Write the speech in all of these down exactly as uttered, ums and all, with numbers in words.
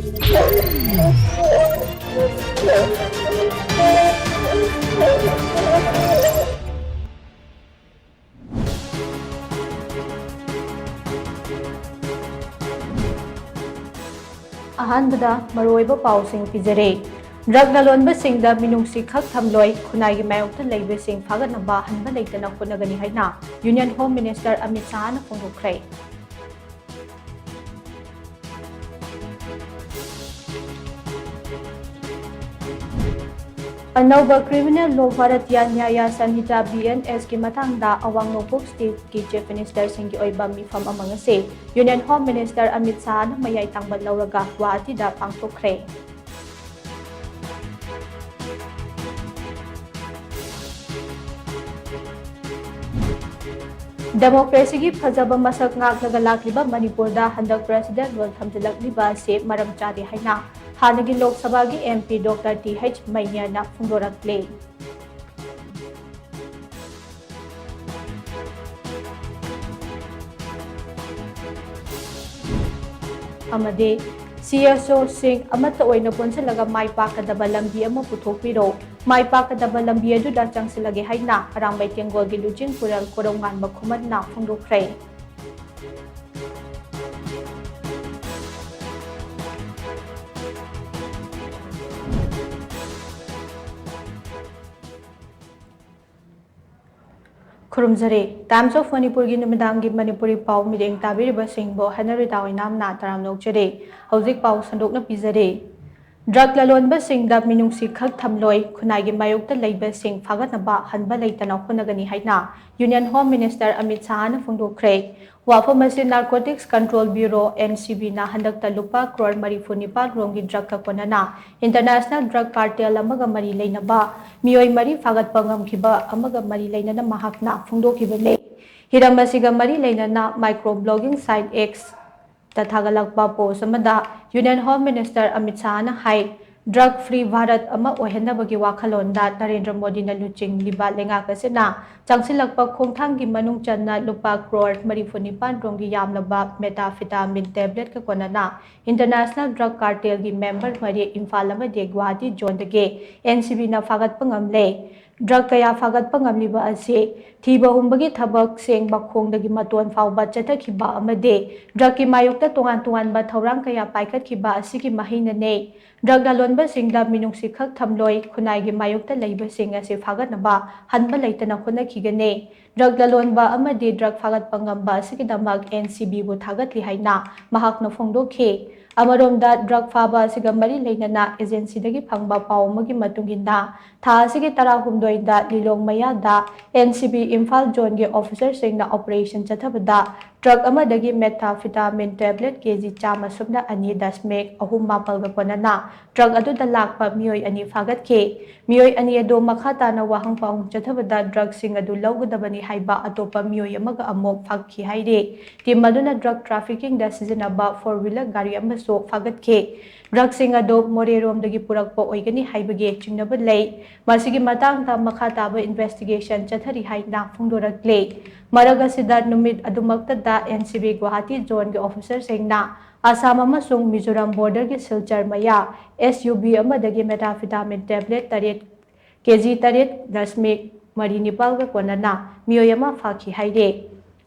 ꯑꯍꯥꯟꯕꯗ ꯃꯔꯨꯑꯣꯏꯕ ꯄꯥꯎꯁꯤꯡ ꯄꯤꯖꯔꯦ꯫ ꯗ꯭ꯔꯒ ꯂꯂꯣꯟꯕꯁꯤꯡꯗ ꯃꯤꯅꯨꯡꯁꯤ ꯈꯛ ꯊꯝꯂꯣꯏ, ꯈꯨꯟꯅꯥꯏꯒꯤ ꯃꯥꯌꯣꯛꯇ ꯂꯩꯕꯁꯤꯡ ꯐꯥꯒꯠꯅꯕ ꯍꯟꯕ ꯂꯩꯇꯅ ꯍꯣꯠꯅꯒꯅꯤ ꯍꯥꯏꯅ ꯌꯨꯅꯤꯌꯟ ꯍꯣꯝ ꯃꯤꯅꯤꯁꯇꯔ ꯑꯃꯤꯠ ꯁꯥꯍꯅ ꯐꯣꯡꯗꯣꯛꯈ꯭ꯔꯦ꯫ ꯑꯅꯧꯕ Criminal Law, Bharatiya Nyaya Sanhita, B N ꯑꯦꯁꯀꯤ ꯃꯇꯥꯡꯗ ꯑꯋꯥꯡ ꯅꯣꯡꯄꯣꯛ ꯁ꯭ꯇꯦꯠꯀꯤ ꯆꯤꯐ ꯃꯤꯅꯤꯁꯇꯔꯁꯤꯡꯒꯤ ꯑꯣꯏꯕ ꯃꯤꯐꯝ ꯑꯃ ꯉꯁꯤ ꯌꯨꯅꯤꯌꯟ ꯍꯣꯝ ꯃꯤꯅꯤꯁꯇꯔ ꯑꯃꯤꯠ ꯁꯥꯍꯅ ꯃꯌꯥꯏ ꯇꯥꯡꯕ ꯂꯧꯔꯒ ꯒꯨꯋꯥꯍꯥꯇꯤꯗ ꯄꯥꯡꯊꯣꯛꯈ꯭ꯔꯦ꯫ ꯗꯦꯃꯣꯀ꯭ꯔꯦꯁꯤꯒꯤ ꯐꯖꯕ ꯃꯁꯛ ꯉꯥꯛꯂꯒ ꯂꯥꯛꯂꯤꯕ ꯃꯅꯤꯄꯨꯔꯗ ꯍꯟꯗꯛ ꯄ꯭ꯔꯦꯁꯤꯗꯦꯟꯠ ꯔꯨꯜ ꯊꯝꯖꯤꯜꯂꯛꯂꯤꯕ ꯑꯁꯤ ꯃꯔꯝ ꯆꯥꯗꯦ ꯍꯥꯏꯅ ꯍꯥꯟꯅꯒꯤ ꯂꯣꯛ ꯁꯚꯥꯒꯤ ꯑꯦꯝ ꯄꯤ ꯗꯣꯛꯇꯔ ꯇꯤ ꯍꯩꯆ ꯃꯩꯅ꯭ꯌꯥꯅ ꯐꯣꯡꯗꯣꯔꯛꯂꯤ꯫ ꯑꯃꯗꯤ ꯁꯤ ꯑꯦꯁ ꯑꯣꯁꯤꯡ ꯑꯃꯠꯇ ꯑꯣꯏꯅ ꯄꯨꯟꯁꯤꯜꯂꯒ ꯃꯥꯏ ꯄꯥꯛꯀꯗꯕ ꯂꯝꯕꯤ ꯑꯃ ꯄꯨꯊꯣꯛꯄꯤꯔꯣ꯫ ꯃꯥꯏ ꯄꯥꯛꯀꯗꯕ ꯂꯝꯕꯤ ꯑꯗꯨꯗ ꯆꯪꯁꯤꯜꯂꯒꯦ ꯍꯥꯏꯅ ꯑꯔꯥꯝꯕꯥꯏ ꯇꯦꯡꯒꯣꯜꯒꯤ ꯂꯨꯆꯤꯡ ꯄꯨꯔꯦꯜ ꯀꯣꯔꯧꯉꯥꯟꯕ ꯈꯨꯃꯟꯅ ꯐꯣꯡꯗꯣꯛꯈ꯭ꯔꯦ꯫ ꯈꯨꯔꯨꯝꯖꯔꯤ꯫ Times of ꯃꯅꯤꯄꯨꯔꯒꯤ ꯅꯨꯃꯤꯗꯥꯡꯒꯤ ꯃꯅꯤꯄꯨꯔꯤ ꯄꯥꯎ ꯃꯤꯠꯌꯦꯡ ꯇꯥꯕꯤꯔꯤꯕꯁꯤꯡꯕꯨ ꯍꯦꯅꯔꯤꯇꯥ ꯑꯣꯏꯅꯥꯝꯅ ꯇꯔꯥꯝꯅ ꯑꯣꯛꯆꯔꯤ꯫ ꯍꯧꯖꯤꯛ ꯄꯥꯎ ꯁꯟꯗꯣꯛꯅ ꯄꯤꯖꯔꯤ꯫ ꯗ꯭ꯔꯒ ꯂꯂꯣꯟꯕꯁꯤꯡꯗ ꯃꯤꯅꯨꯡꯁꯤ ꯈꯛ ꯊꯝꯂꯣꯏ, ꯈꯨꯟꯅꯥꯏꯒꯤ ꯃꯥꯌꯣꯛꯇ ꯂꯩꯕꯁꯤꯡ ꯐꯥꯒꯠꯅꯕ ꯍꯟꯕ ꯂꯩꯇꯅ ꯍꯣꯠꯅꯒꯅꯤ ꯍꯥꯏꯅ ꯌꯨꯅꯤꯌꯟ ꯍꯣꯝ ꯃꯤꯅꯤꯁꯇꯔ ꯑꯃꯤꯠ ꯁꯥꯍꯅ ꯐꯣꯡꯗꯣꯛꯈ꯭ꯔꯦ꯫ ꯋꯥꯐꯝ ꯑꯁꯤ narcotics control bureau, N C ꯕꯤꯅ ꯍꯟꯗꯛꯇ ꯂꯨꯄꯥ ꯀ꯭ꯔꯣꯔ ꯃꯔꯤꯐꯨ ꯅꯤꯄꯥꯜ ꯔꯣꯝꯒꯤ ꯗ꯭ꯔꯒꯀ ꯀꯣꯟꯅꯅ ꯏꯟꯇꯔꯅꯦꯁꯅꯦꯜ ꯗ꯭ꯔꯒ ꯀꯥꯔꯇꯦꯜ ꯑꯃꯒ ꯃꯔꯤ ꯂꯩꯅꯕ ꯃꯤꯑꯣꯏ ꯃꯔꯤ ꯐꯥꯒꯠꯄ ꯉꯝꯈꯤꯕ ꯑꯃꯒ ꯃꯔꯤ ꯂꯩꯅꯅ ꯃꯍꯥꯛꯅ ꯐꯣꯡꯗꯣꯛꯈꯤꯕꯅꯤ꯫ ꯍꯤꯔꯝ ꯑꯁꯤꯒ ꯃꯔꯤ ꯂꯩꯅꯅ ꯃꯥꯏꯀ꯭ꯔꯣ ꯕ꯭ꯂꯣꯒꯤꯡ ꯁꯥꯏꯠ ꯑꯦꯛꯁꯇ ꯊꯥꯒꯠꯂꯛꯄ ꯄꯣꯁ ꯑꯃꯗ ꯌꯨꯅꯤꯌꯟ ꯍꯣꯝ ꯃꯤꯅꯤꯁꯇꯔ ꯑꯃꯤꯠ ꯁꯥꯍꯅ ꯍꯥꯏ, Drug Free Bharat ꯑꯃ ꯑꯣꯏꯍꯟꯅꯕꯒꯤ ꯋꯥꯈꯜꯂꯣꯟꯗ ꯅꯔꯦꯟꯗ꯭ꯔ ꯃꯣꯗꯤꯅ ꯂꯨꯆꯤꯡꯂꯤꯕ ꯂꯩꯉꯥꯛ ꯑꯁꯤꯅ ꯆꯪꯁꯤꯜꯂꯛꯄ ꯈꯣꯡꯊꯥꯡꯒꯤ ꯃꯅꯨꯡ ꯆꯟꯅ ꯂꯨꯄꯥ ꯀ꯭ꯔꯣꯔ ꯃꯔꯤꯐꯨ ꯅꯤꯄꯥꯟ ꯔꯣꯝꯒꯤ ꯌꯥꯝꯂꯕ methamphetamine tabletꯀ ꯀꯣꯟꯅꯅ international drug cartelꯒꯤ member ꯃꯔꯤ ꯏꯝꯐꯥꯜ ꯑꯃꯗꯤ ꯒꯨꯋꯥꯍꯥꯇꯤ zoneꯗꯒꯤ NCBꯅ ꯐꯥꯒꯠꯄ ꯉꯝꯂꯦ꯫ Drug ꯀꯌꯥ ꯐꯥꯒꯠꯄ ꯉꯝꯂꯤꯕ ꯑꯁꯤ ꯊꯤꯕ ꯍꯨꯝꯕꯒꯤ ꯊꯕꯛ ꯁꯦꯡꯕ ꯈꯣꯡꯗꯒꯤ ꯃꯇꯣꯟ ꯐꯥꯎꯕ ꯆꯠꯊꯈꯤꯕ ꯑꯃꯗꯤ drugꯀꯤ ꯃꯥꯌꯣꯛꯇ ꯇꯣꯉꯥꯟ ꯇꯣꯉꯥꯟꯕ ꯊꯧꯔꯥꯡ ꯀꯌꯥ ꯄꯥꯏꯈꯠꯈꯤꯕ ꯑꯁꯤꯒꯤ ꯃꯍꯩꯅꯅꯤ꯫ Drug ꯂꯂꯣꯟꯕꯁꯤꯡꯗ ꯃꯤꯅꯨꯡꯁꯤ ꯈꯛ ꯊꯝꯂꯣꯏ, ꯈꯨꯟꯅꯥꯏꯒꯤ ꯃꯥꯌꯣꯛꯇ ꯂꯩꯕꯁꯤꯡ ꯑꯁꯤ ꯐꯥꯒꯠꯅꯕ ꯍꯟꯕ ꯂꯩꯇꯅ ꯍꯣꯠꯅꯈꯤꯒꯅꯤ꯫ Drug ꯂꯂꯣꯟꯕ ꯑꯃꯗꯤ drug ꯐꯥꯒꯠꯄ ꯉꯝꯕ ꯑꯁꯤꯒꯤꯗꯃꯛ NCBꯕꯨ ꯊꯥꯒꯠꯂꯤ ꯍꯥꯏꯅ ꯃꯍꯥꯛꯅ ꯐꯣꯡꯗꯣꯛꯈꯤ꯫ ꯑꯃꯔꯣꯝꯗ, drug ꯐꯥꯕ ꯑꯁꯤꯒ ꯃꯔꯤ ꯂꯩꯅꯅ agencyꯗꯒꯤ ꯐꯪꯕ ꯄꯥꯎ ꯑꯃꯒꯤ ꯃꯇꯨꯡ ꯏꯟꯅ, ꯊꯥ ꯑꯁꯤꯒꯤ ꯇꯔꯥꯍꯨꯝꯗꯣꯏꯗ ꯂꯤꯂꯣꯡ ꯃꯌꯥꯗ NCB ꯏꯝꯐꯥꯜ zoneꯒꯤ officerꯁꯤꯡꯅ operation ꯆꯠꯊꯕꯗ truck ꯑꯃꯗꯒꯤ methamphetamine tablet KG ꯆꯥꯝꯃ ꯁꯨꯞꯅ ꯑꯅꯤ ꯗꯁꯃꯤꯛ ꯑꯍꯨꯝ ꯃꯥꯄꯜꯒ ꯀꯣꯟꯅꯅ truck ꯑꯗꯨꯗ ꯂꯥꯛꯄ ꯃꯤꯑꯣꯏ ꯑꯅꯤ ꯐꯥꯒꯠꯈꯤ꯫ ꯃꯤꯑꯣꯏ ꯑꯅꯤ ꯑꯗꯨ ꯃꯈꯥ ꯇꯥꯅ ꯋꯥꯍꯪ ꯄꯥꯎꯍꯪ ꯆꯠꯊꯕꯗ drugꯁꯤꯡ ꯑꯗꯨ ꯂꯧꯒꯗꯕꯅꯤ ꯍꯥꯏꯕ ꯑꯇꯣꯞꯄ ꯃꯤꯑꯣꯏ ꯑꯃꯒ ꯑꯃꯨꯛ ꯐꯥꯈꯤ ꯍꯥꯏꯔꯤ꯫ Team ꯑꯗꯨꯅ drug traffickingꯗ ꯁꯤꯖꯤꯟꯅꯕ four wheeler ꯒꯥꯔꯤ ꯑꯃꯁꯨ ꯐꯥꯒꯠꯈꯤ꯫ Drugꯁꯤꯡ ꯑꯗꯨ ꯃꯣꯔꯦꯔꯣꯝꯗꯒꯤ ꯄꯨꯔꯛꯄ ꯑꯣꯏꯒꯅꯤ ꯍꯥꯏꯕꯒꯤ ꯆꯤꯡꯅꯕ ꯂꯩ꯫ ꯃꯁꯤꯒꯤ ꯃꯇꯥꯡꯗ ꯃꯈꯥ ꯇꯥꯕ investigation ꯆꯠꯊꯔꯤ ꯍꯥꯏꯅ ꯐꯣꯡꯗꯣꯔꯛꯂꯤ꯫ ꯃꯔꯛ ꯑꯁꯤꯗ, ꯅꯨꯃꯤꯠ ꯑꯗꯨꯃꯛꯇꯗ NCB ꯒꯨꯋꯥꯍꯥꯇꯤ zoneꯒꯤ officerꯁꯤꯡꯅ ꯑꯁꯥꯝ ꯑꯃꯁꯨꯡ ꯃꯤꯖꯣꯔꯥꯝ borderꯒꯤ ꯁꯤꯜꯆꯔ ꯃꯌꯥ SUV ꯑꯃꯗꯒꯤ methamphetamine tablet ꯇꯔꯦꯠ, KG ꯇꯔꯦꯠ ꯗꯁꯃꯤꯛ ꯃꯔꯤ ꯅꯤꯄꯥꯜꯒ ꯀꯣꯟꯅꯅ ꯃꯤꯑꯣꯏ ꯑꯃ ꯐꯥꯈꯤ ꯍꯥꯏꯔꯤ꯫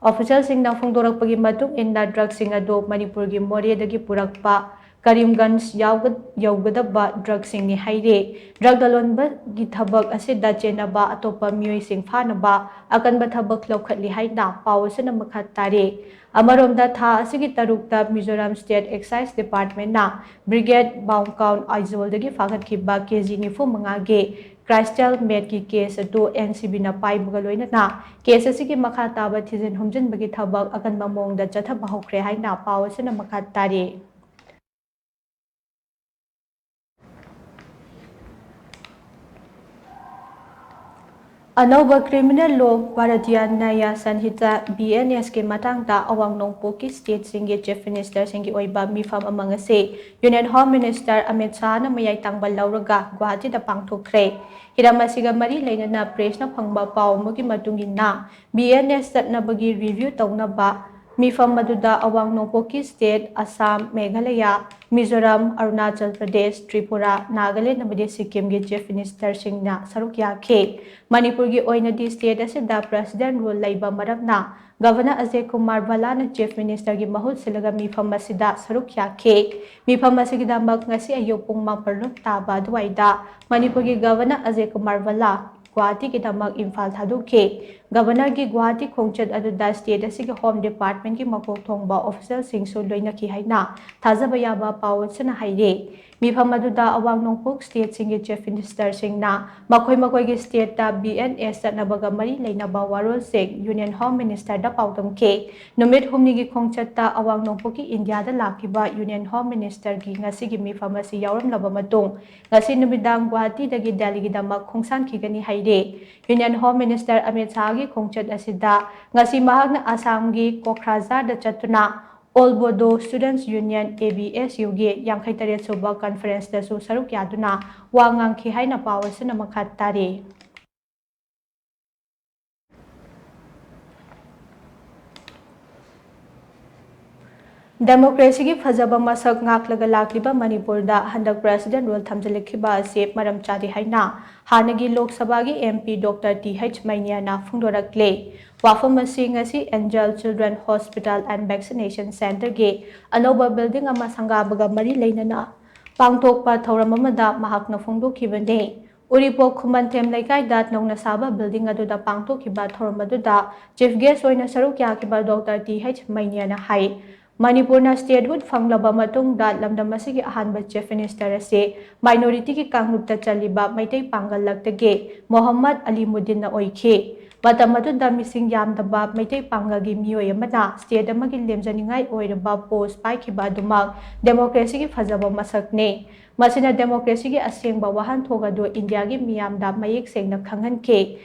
Officialꯁꯤꯡꯅ ꯐꯣꯡꯗꯣꯔꯛꯄꯒꯤ ꯃꯇꯨꯡ ꯏꯟꯅ, drugꯁꯤꯡ ꯑꯗꯨ ꯃꯅꯤꯄꯨꯔꯒꯤ ꯃꯣꯔꯦꯗꯒꯤ ꯄꯨꯔꯛꯄ ꯀꯔꯤꯝꯒꯟꯖ ꯌꯥꯎꯒ-, ꯌꯧꯒꯗꯕ drugꯁꯤꯡꯅꯤ ꯍꯥꯏꯔꯤ꯫ Drug ꯂꯂꯣꯟꯕꯒꯤ ꯊꯕꯛ ꯑꯁꯤꯗ ꯆꯦꯟꯅꯕ ꯑꯇꯣꯞꯄ ꯃꯤꯑꯣꯏꯁꯤꯡ ꯐꯥꯅꯕ ꯑꯀꯟꯕ ꯊꯕꯛ ꯂꯧꯈꯠꯂꯤ ꯍꯥꯏꯅ ꯄꯥꯎ ꯑꯁꯤꯅ ꯃꯈꯥ ꯇꯥꯔꯤ꯫ ꯑꯃꯔꯣꯝꯗ, ꯊꯥ ꯑꯁꯤꯒꯤ ꯇꯔꯨꯛꯇ Mizoram State Excise Departmentꯅ Brigade Baungkaun Aizawlꯗꯒꯤ ꯐꯥꯒꯠꯈꯤꯕ KG ꯅꯤꯐꯨ ꯃꯉꯥꯒꯤ crystal methꯀꯤ case ꯑꯗꯨ NCBꯅ ꯄꯥꯏꯕꯒ ꯂꯣꯏꯅꯅ case ꯑꯁꯤꯒꯤ ꯃꯈꯥ ꯇꯥꯕ ꯊꯤꯖꯤꯟ ꯍꯨꯝꯖꯤꯟꯕꯒꯤ ꯊꯕꯛ ꯑꯀꯟꯕ ꯃꯑꯣꯡꯗ ꯆꯠꯊꯕ ꯍꯧꯈ꯭ꯔꯦ ꯍꯥꯏꯅ ꯄꯥꯎ ꯑꯁꯤꯅ ꯃꯈꯥ ꯇꯥꯔꯤ꯫ ꯑꯅꯧꯕ Criminal Law, Bharatiya Nyaya Sanhita, B N S ꯀꯤ ꯃꯇꯥꯡꯗ ꯑꯋꯥꯡ ꯅꯣꯡꯄꯣꯛꯀꯤ ꯁ꯭ꯇꯦꯠꯁꯤꯡꯒꯤ ꯆꯤꯐ ꯃꯤꯅꯤꯁꯇꯔꯁꯤꯡꯒꯤ ꯑꯣꯏꯕ ꯃꯤꯐꯝ ꯑꯃ ꯉꯁꯤ ꯌꯨꯅꯤꯌꯟ ꯍꯣꯝ ꯃꯤꯅꯤꯁꯇꯔ ꯑꯃꯤꯠ ꯁꯥꯍꯅ ꯃꯌꯥꯏ ꯇꯥꯡꯕ ꯂꯧꯔꯒ ꯒꯨꯋꯥꯍꯥꯇꯤꯗ ꯄꯥꯡꯊꯣꯛꯈ꯭ꯔꯦ꯫ ꯍꯤꯔꯝ ꯑꯁꯤꯒ ꯃꯔꯤ ꯂꯩꯅꯅ ꯄ꯭ꯔꯦꯁꯅ ꯐꯪꯕ ꯄꯥꯎ ꯑꯃꯒꯤ ꯃꯇꯨꯡ ꯏꯟꯅ, B N S ꯆꯠꯅꯕꯒꯤ ꯔꯤꯚ꯭ꯌꯨ ꯇꯧꯅꯕ ꯃꯤꯐꯝ ꯑꯗꯨꯗ ꯑꯋꯥꯡ ꯅꯣꯡꯄꯣꯛꯀꯤ ꯁ꯭ꯇꯦꯠ ꯑꯁꯥꯝ, ꯃꯦꯘꯥꯂꯌꯥ, ꯃꯤꯖꯣꯔꯥꯝ, ꯑꯔꯨꯅꯥꯆꯜ ꯄ꯭ꯔꯗꯦꯁ, ꯇ꯭ꯔꯤꯄꯨꯔꯥ, ꯅꯥꯒꯥꯂꯦꯟ ꯑꯃꯗꯤ ꯁꯤꯛꯀꯤꯝꯒꯤ ꯆꯤꯐ ꯃꯤꯅꯤꯁꯇꯔꯁꯤꯡꯅ ꯁꯔꯨꯛ ꯌꯥꯈꯤ꯫ ꯃꯅꯤꯄꯨꯔꯒꯤ ꯑꯣꯏꯅꯗꯤ ꯁ꯭ꯇꯦꯠ ꯑꯁꯤꯗ ꯄ꯭ꯔꯦꯁꯤꯗꯦꯟ ꯔꯨꯜ ꯂꯩꯕ ꯃꯔꯝꯅ ꯒꯚꯔꯅꯔ ꯑꯖꯌ ꯀꯨꯃꯥꯔ ꯚꯜꯂꯥꯅ ꯆꯤꯐ ꯃꯤꯅꯤꯁꯇꯔꯒꯤ ꯃꯍꯨꯠ ꯁꯤꯜꯂꯒ ꯃꯤꯐꯝ ꯑꯁꯤꯗ ꯁꯔꯨꯛ ꯌꯥꯈꯤ꯫ ꯃꯤꯐꯝ ꯑꯁꯤꯒꯤꯗꯃꯛ ꯉꯁꯤ ꯑꯌꯨꯛ ꯄꯨꯡ ꯃꯥꯄꯜ ꯔꯣꯝ ꯇꯥꯕ ꯑꯗꯨꯋꯥꯏꯗ ꯃꯅꯤꯄꯨꯔꯒꯤ ꯒꯚꯔꯅꯔ ꯑꯖꯌ ꯀꯨꯃꯥꯔ ꯚꯜꯂꯥ ꯒꯨꯋꯥꯍꯥꯇꯤꯒꯤꯗꯃꯛ ꯏꯝꯐꯥꯜ ꯊꯥꯗꯣꯛꯈꯤ꯫ ꯒꯚꯔꯅꯔꯒꯤ ꯒꯨꯋꯥꯍꯥꯇꯤ ꯈꯣꯡꯆꯠ ꯑꯗꯨꯗ ꯁ꯭ꯇꯦꯠ ꯑꯁꯤꯒꯤ ꯍꯣꯝ ꯗꯤꯄꯥꯔꯠꯃꯦꯟꯒꯤ ꯃꯀꯣꯛ ꯊꯣꯡꯕ ꯑꯣꯐꯤꯁꯤꯌꯦꯜꯁꯤꯡꯁꯨ ꯂꯣꯏꯅꯈꯤ ꯍꯥꯏꯅ ꯊꯥꯖꯕ ꯌꯥꯕ ꯄꯥꯎ ꯑꯁꯤꯅ ꯍꯥꯏꯔꯤ꯫ ꯃꯤꯐꯝ ꯑꯗꯨꯗ ꯑꯋꯥꯡ ꯅꯣꯡꯄꯣꯛ ꯁ꯭ꯇꯦꯠꯁꯤꯡꯒꯤ ꯆꯤꯐ ꯃꯤꯅꯤꯁꯇꯔꯁꯤꯡꯅ ꯃꯈꯣꯏ ꯃꯈꯣꯏꯒꯤ ꯁ꯭ꯇꯦꯠꯇ B N S ꯆꯠꯅꯕꯒ ꯃꯔꯤ ꯂꯩꯅꯕ ꯋꯥꯔꯣꯜꯁꯤꯡ ꯌꯨꯅꯤꯌꯟ ꯍꯣꯝ ꯃꯤꯅꯤꯁꯇꯔꯗ ꯄꯥꯎꯗꯝꯈꯤ꯫ ꯅꯨꯃꯤꯠ ꯍꯨꯝꯅꯤꯒꯤ ꯈꯣꯡꯆꯠꯇ ꯑꯋꯥꯡ ꯅꯣꯡꯄꯣꯛꯀꯤ ꯏꯟꯗꯤꯌꯥꯗ ꯂꯥꯛꯈꯤꯕ ꯌꯨꯅꯤꯌꯟ ꯍꯣꯝ ꯃꯤꯅꯤꯁꯇꯔꯒꯤ ꯉꯁꯤꯒꯤ ꯃꯤꯐꯝ ꯑꯁꯤ ꯌꯥꯎꯔꯝꯂꯕ ꯃꯇꯨꯡ, ꯉꯁꯤ ꯅꯨꯃꯤꯗꯥꯡ ꯒꯨꯋꯥꯍꯥꯇꯤꯗꯒꯤ ꯗꯦꯜꯂꯤꯒꯤꯗꯃꯛ ꯈꯣꯡꯁꯥꯟꯈꯤꯒꯅꯤ ꯍꯥꯏꯔꯤ꯫ ꯌꯨꯅꯤꯌꯟ ꯍꯣꯝ ꯃꯤꯅꯤꯁꯇꯔ ꯑꯃꯤꯠ ꯁꯥꯍꯒꯤ ꯈꯣꯡꯆꯠ ꯑꯁꯤꯗ ꯉꯁꯤ ꯃꯍꯥꯛꯅ ꯑꯁꯥꯝꯒꯤ ꯀꯣꯈ꯭ꯔꯥꯖꯥꯔꯗ ꯆꯠꯇꯨꯅ All Bodo Students Union, A B S Uꯒꯤ ꯌꯥꯡꯈꯩ ꯇꯔꯦꯠ ꯁꯨꯕ ꯀꯟꯐꯔꯦꯟꯁꯇꯁꯨ ꯁꯔꯨꯛ ꯌꯥꯗꯨꯅ ꯋꯥ ꯉꯥꯡꯈꯤ ꯍꯥꯏꯅ ꯄꯥꯎ ꯑꯁꯤꯅ ꯃꯈꯥ ꯇꯥꯔꯤ꯫ ꯗꯦꯃꯣꯀ꯭ꯔꯦꯁꯤꯒꯤ ꯐꯖꯕ ꯃꯁꯛ ꯉꯥꯛꯂꯒ ꯂꯥꯛꯂꯤꯕ ꯃꯅꯤꯄꯨꯔꯗ ꯍꯟꯗꯛ ꯄ꯭ꯔꯦꯁꯤꯗꯦꯟ ꯔꯨꯜ ꯊꯝꯖꯤꯜꯂꯛꯈꯤꯕ ꯑꯁꯤ ꯃꯔꯝ ꯆꯥꯗꯦ ꯍꯥꯏꯅ ꯍꯥꯟꯅꯒꯤ ꯂꯣꯛ ꯁꯚꯥꯒꯤ M P Doctor T H ꯃꯩꯅꯤꯌꯥꯅ ꯐꯣꯡꯗꯣꯔꯛꯂꯦ꯫ ꯋꯥꯐꯝ ꯑꯁꯤ ꯉꯁꯤ Angel Children Hospital and Vaccination Centreꯒꯤ ꯑꯅꯧꯕ ꯕꯤꯜꯗꯤꯡ ꯑꯃ ꯁꯪꯒꯥꯕꯒ ꯃꯔꯤ ꯂꯩꯅꯅ ꯄꯥꯡꯊꯣꯛꯄ ꯊꯧꯔꯝ ꯑꯃꯗ ꯃꯍꯥꯛꯅ ꯐꯣꯡꯗꯣꯛꯈꯤꯕꯅꯤ꯫ ꯎꯔꯤꯄꯣꯛ ꯈꯨꯃꯟꯊꯦꯝ ꯂꯩꯀꯥꯏꯗ ꯅꯧꯅ ꯁꯥꯕ ꯕꯤꯜꯗꯤꯡ ꯑꯗꯨꯗ ꯄꯥꯡꯊꯣꯛꯈꯤꯕ ꯊꯧꯔꯝ ꯑꯗꯨꯗ ꯆꯤꯐ ꯒꯦꯁ ꯑꯣꯏꯅ ꯁꯔꯨꯛ ꯌꯥꯈꯤꯕ ꯗꯣꯛꯇꯔ ꯇꯤ ꯍꯩꯆ ꯃꯩꯅꯤꯌꯥꯅ ꯍꯥꯏ, ꯃꯅꯤꯄꯨꯔꯅ ꯁ꯭ꯇꯦꯠꯍꯨꯗ ꯐꯪꯂꯕ ꯃꯇꯨꯡꯗ ꯂꯝꯗꯝ ꯑꯁꯤꯒꯤ ꯑꯍꯥꯟꯕ ꯆꯤꯐ ꯃꯤꯅꯤꯁꯇꯔ ꯑꯁꯤ ꯃꯥꯏꯅꯣꯔꯤꯇꯤꯒꯤ ꯀꯥꯡꯂꯨꯞꯇ ꯆꯜꯂꯤꯕ ꯃꯩꯇꯩ ꯄꯥꯡꯒꯜ ꯂꯛꯇꯒꯤ ꯃꯣꯍꯝꯃꯗ ꯑꯂꯤꯃꯨꯗꯤꯟꯅ ꯑꯣꯏꯈꯤ꯫ ꯃꯇꯝ ꯑꯗꯨꯗ ꯃꯤꯁꯤꯡ ꯌꯥꯝꯗꯕ ꯃꯩꯇꯩ ꯄꯥꯡꯒꯜꯒꯤ ꯃꯤꯑꯣꯏ ꯑꯃꯅ ꯁ꯭ꯇꯦꯠ ꯑꯃꯒꯤ ꯂꯦꯝꯖꯅꯤꯡꯉꯥꯏ ꯑꯣꯏꯔꯕ ꯄꯣꯁ ꯄꯥꯏꯈꯤꯕ ꯑꯗꯨꯃꯛ ꯗꯦꯃꯣꯀ꯭ꯔꯦꯁꯤꯒꯤ ꯐꯖꯕ ꯃꯁꯛꯅꯤ꯫ ꯃꯁꯤꯅ ꯗꯦꯃꯣꯀ꯭ꯔꯦꯁꯤꯒꯤ ꯑꯁꯦꯡꯕ ꯋꯥꯍꯟꯊꯣꯛ ꯑꯗꯨ ꯏꯟꯗꯤꯌꯥꯒꯤ ꯃꯤꯌꯥꯝꯗ ꯃꯌꯦꯛ ꯁꯦꯡꯅ ꯈꯪꯍꯟꯈꯤ꯫